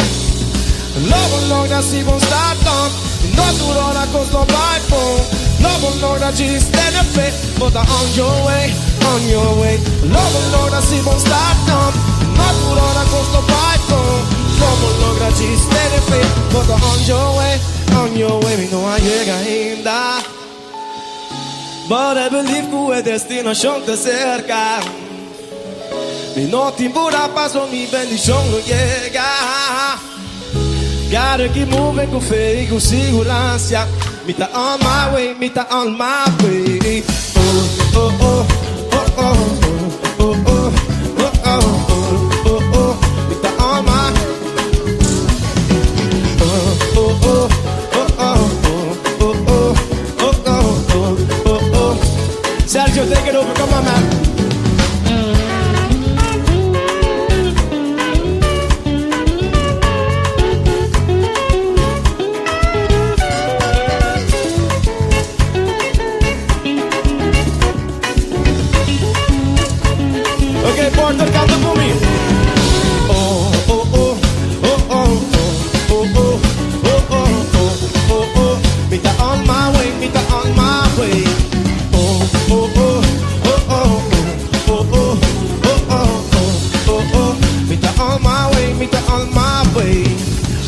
Lo bo logra si bo start up, no tur ora kos lo bai bon. Lo bo logra djis tene fe, bo ta on your way, on your way. Lo bo logra si bo start up, no tur ora kos lo bai bon. Lo bo logra djis tene fe, bo ta on your way, on your way. Mi no a yega ainda. But I believe ku e destinashon ta serka. Mi no tin purá paso mi bendishon lo yega. Gotta keep moving ku fe i ku siguransia. Mi ta on my way, mi ta on my way. Oh, oh, oh, oh, oh, oh, oh, oh, oh, oh, oh, oh. Mi ta on my. Oh, oh, oh, oh, oh, oh, oh, oh, oh, oh, oh, oh. Sergio, take it over. Come on, man. Okay, Porter, kanta ku mi. Oh, oh, oh, oh, oh, oh, oh, oh, oh, oh, oh, oh. Mi ta on my way, mi ta on my way. Oh, oh, oh, oh, oh, oh, oh, oh, oh, oh, oh, oh. Mi ta on my way, mi ta on my way.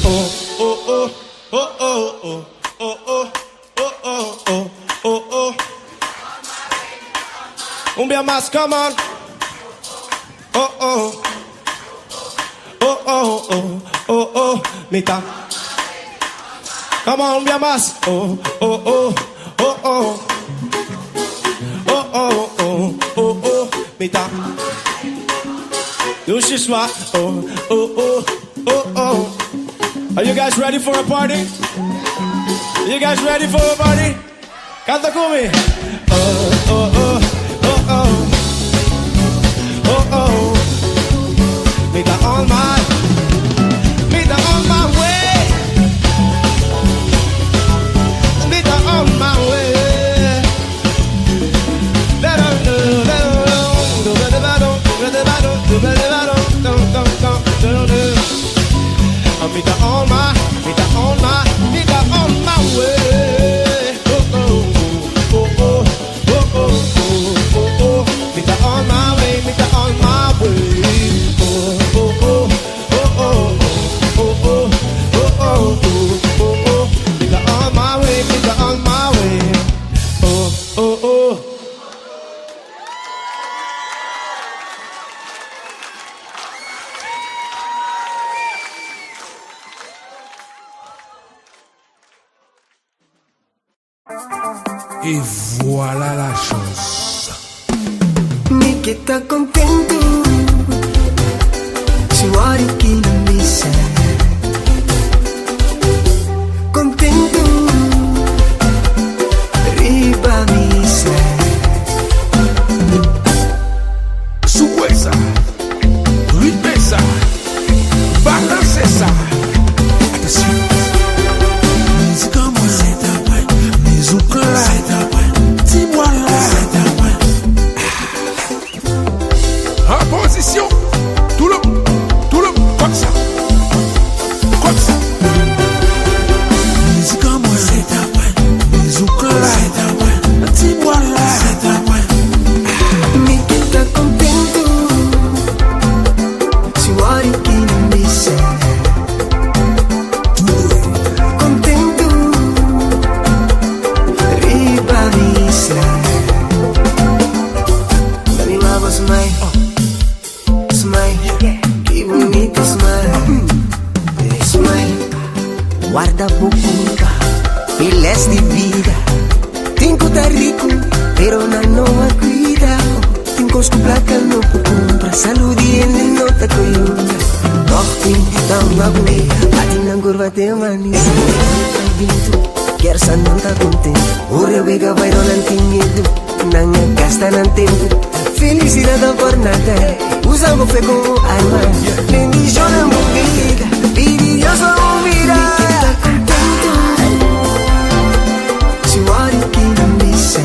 Oh, oh, oh, oh, oh, oh, oh, oh, oh, oh, oh, oh, oh. Un bia mas, come on. Oh, oh. Oh, oh, oh, oh, oh, mi ta. Come on, un bia mas. Oh, oh, oh, oh, oh. Oh, oh, oh, oh, oh, mi ta. Dushi swa. Oh, oh, oh, oh, oh. Are you guys ready for a party? You guys ready for a party? Kanta ku mi. Oh, oh, oh, oh, oh. Oh, oh. Mi ta on my, mi ta on my way. Mi ta on my way. Da da da da da da da da da da da da da da da. Mi ta on my, mi ta on my, mi ta on my way. Oh oh oh oh oh oh oh oh. Mi ta on my way, mi ta on my way. Oh oh oh oh oh oh oh oh oh oh oh. Mi ta on my way, mi ta on my way. Oh oh oh. Et voilà la chose. Mi ke ta kontentu Si wari ki bisa Kontentu Riba misa. Souwe sa, ritme sa, balanse sa. Atansyon. Mizik an mwen, mizik la, ti bwa la. An pozisyon, tout le monde, tout le monde, comme ça, comme ça. Mizik an mwen, mizik la, ti bwa la. Mi ke ta kontentu Si wari ki bisa Kontentu Riba misa. Dami mabo smile. Smile. Ki bunita smile. Smile. Warda bucuca, miles di bida. Tin ku ta riku, pero nan no a kuida. Tin kos ku plaka no por kumpra. Salú di hende no ta koyunga. Toch tin ta hunga kuné. Bati nan kurva te manisé. Kier sa nan ta kontentu. Ora wega bai nan tin miedu. Nan a gasta nan tempu. Felisidat ta por nada. Usa bo fe komo arma. Bendishona bo bida. Pidi Dios pa bo mira. Mi ke ta kontentu. Si wari ki bisa.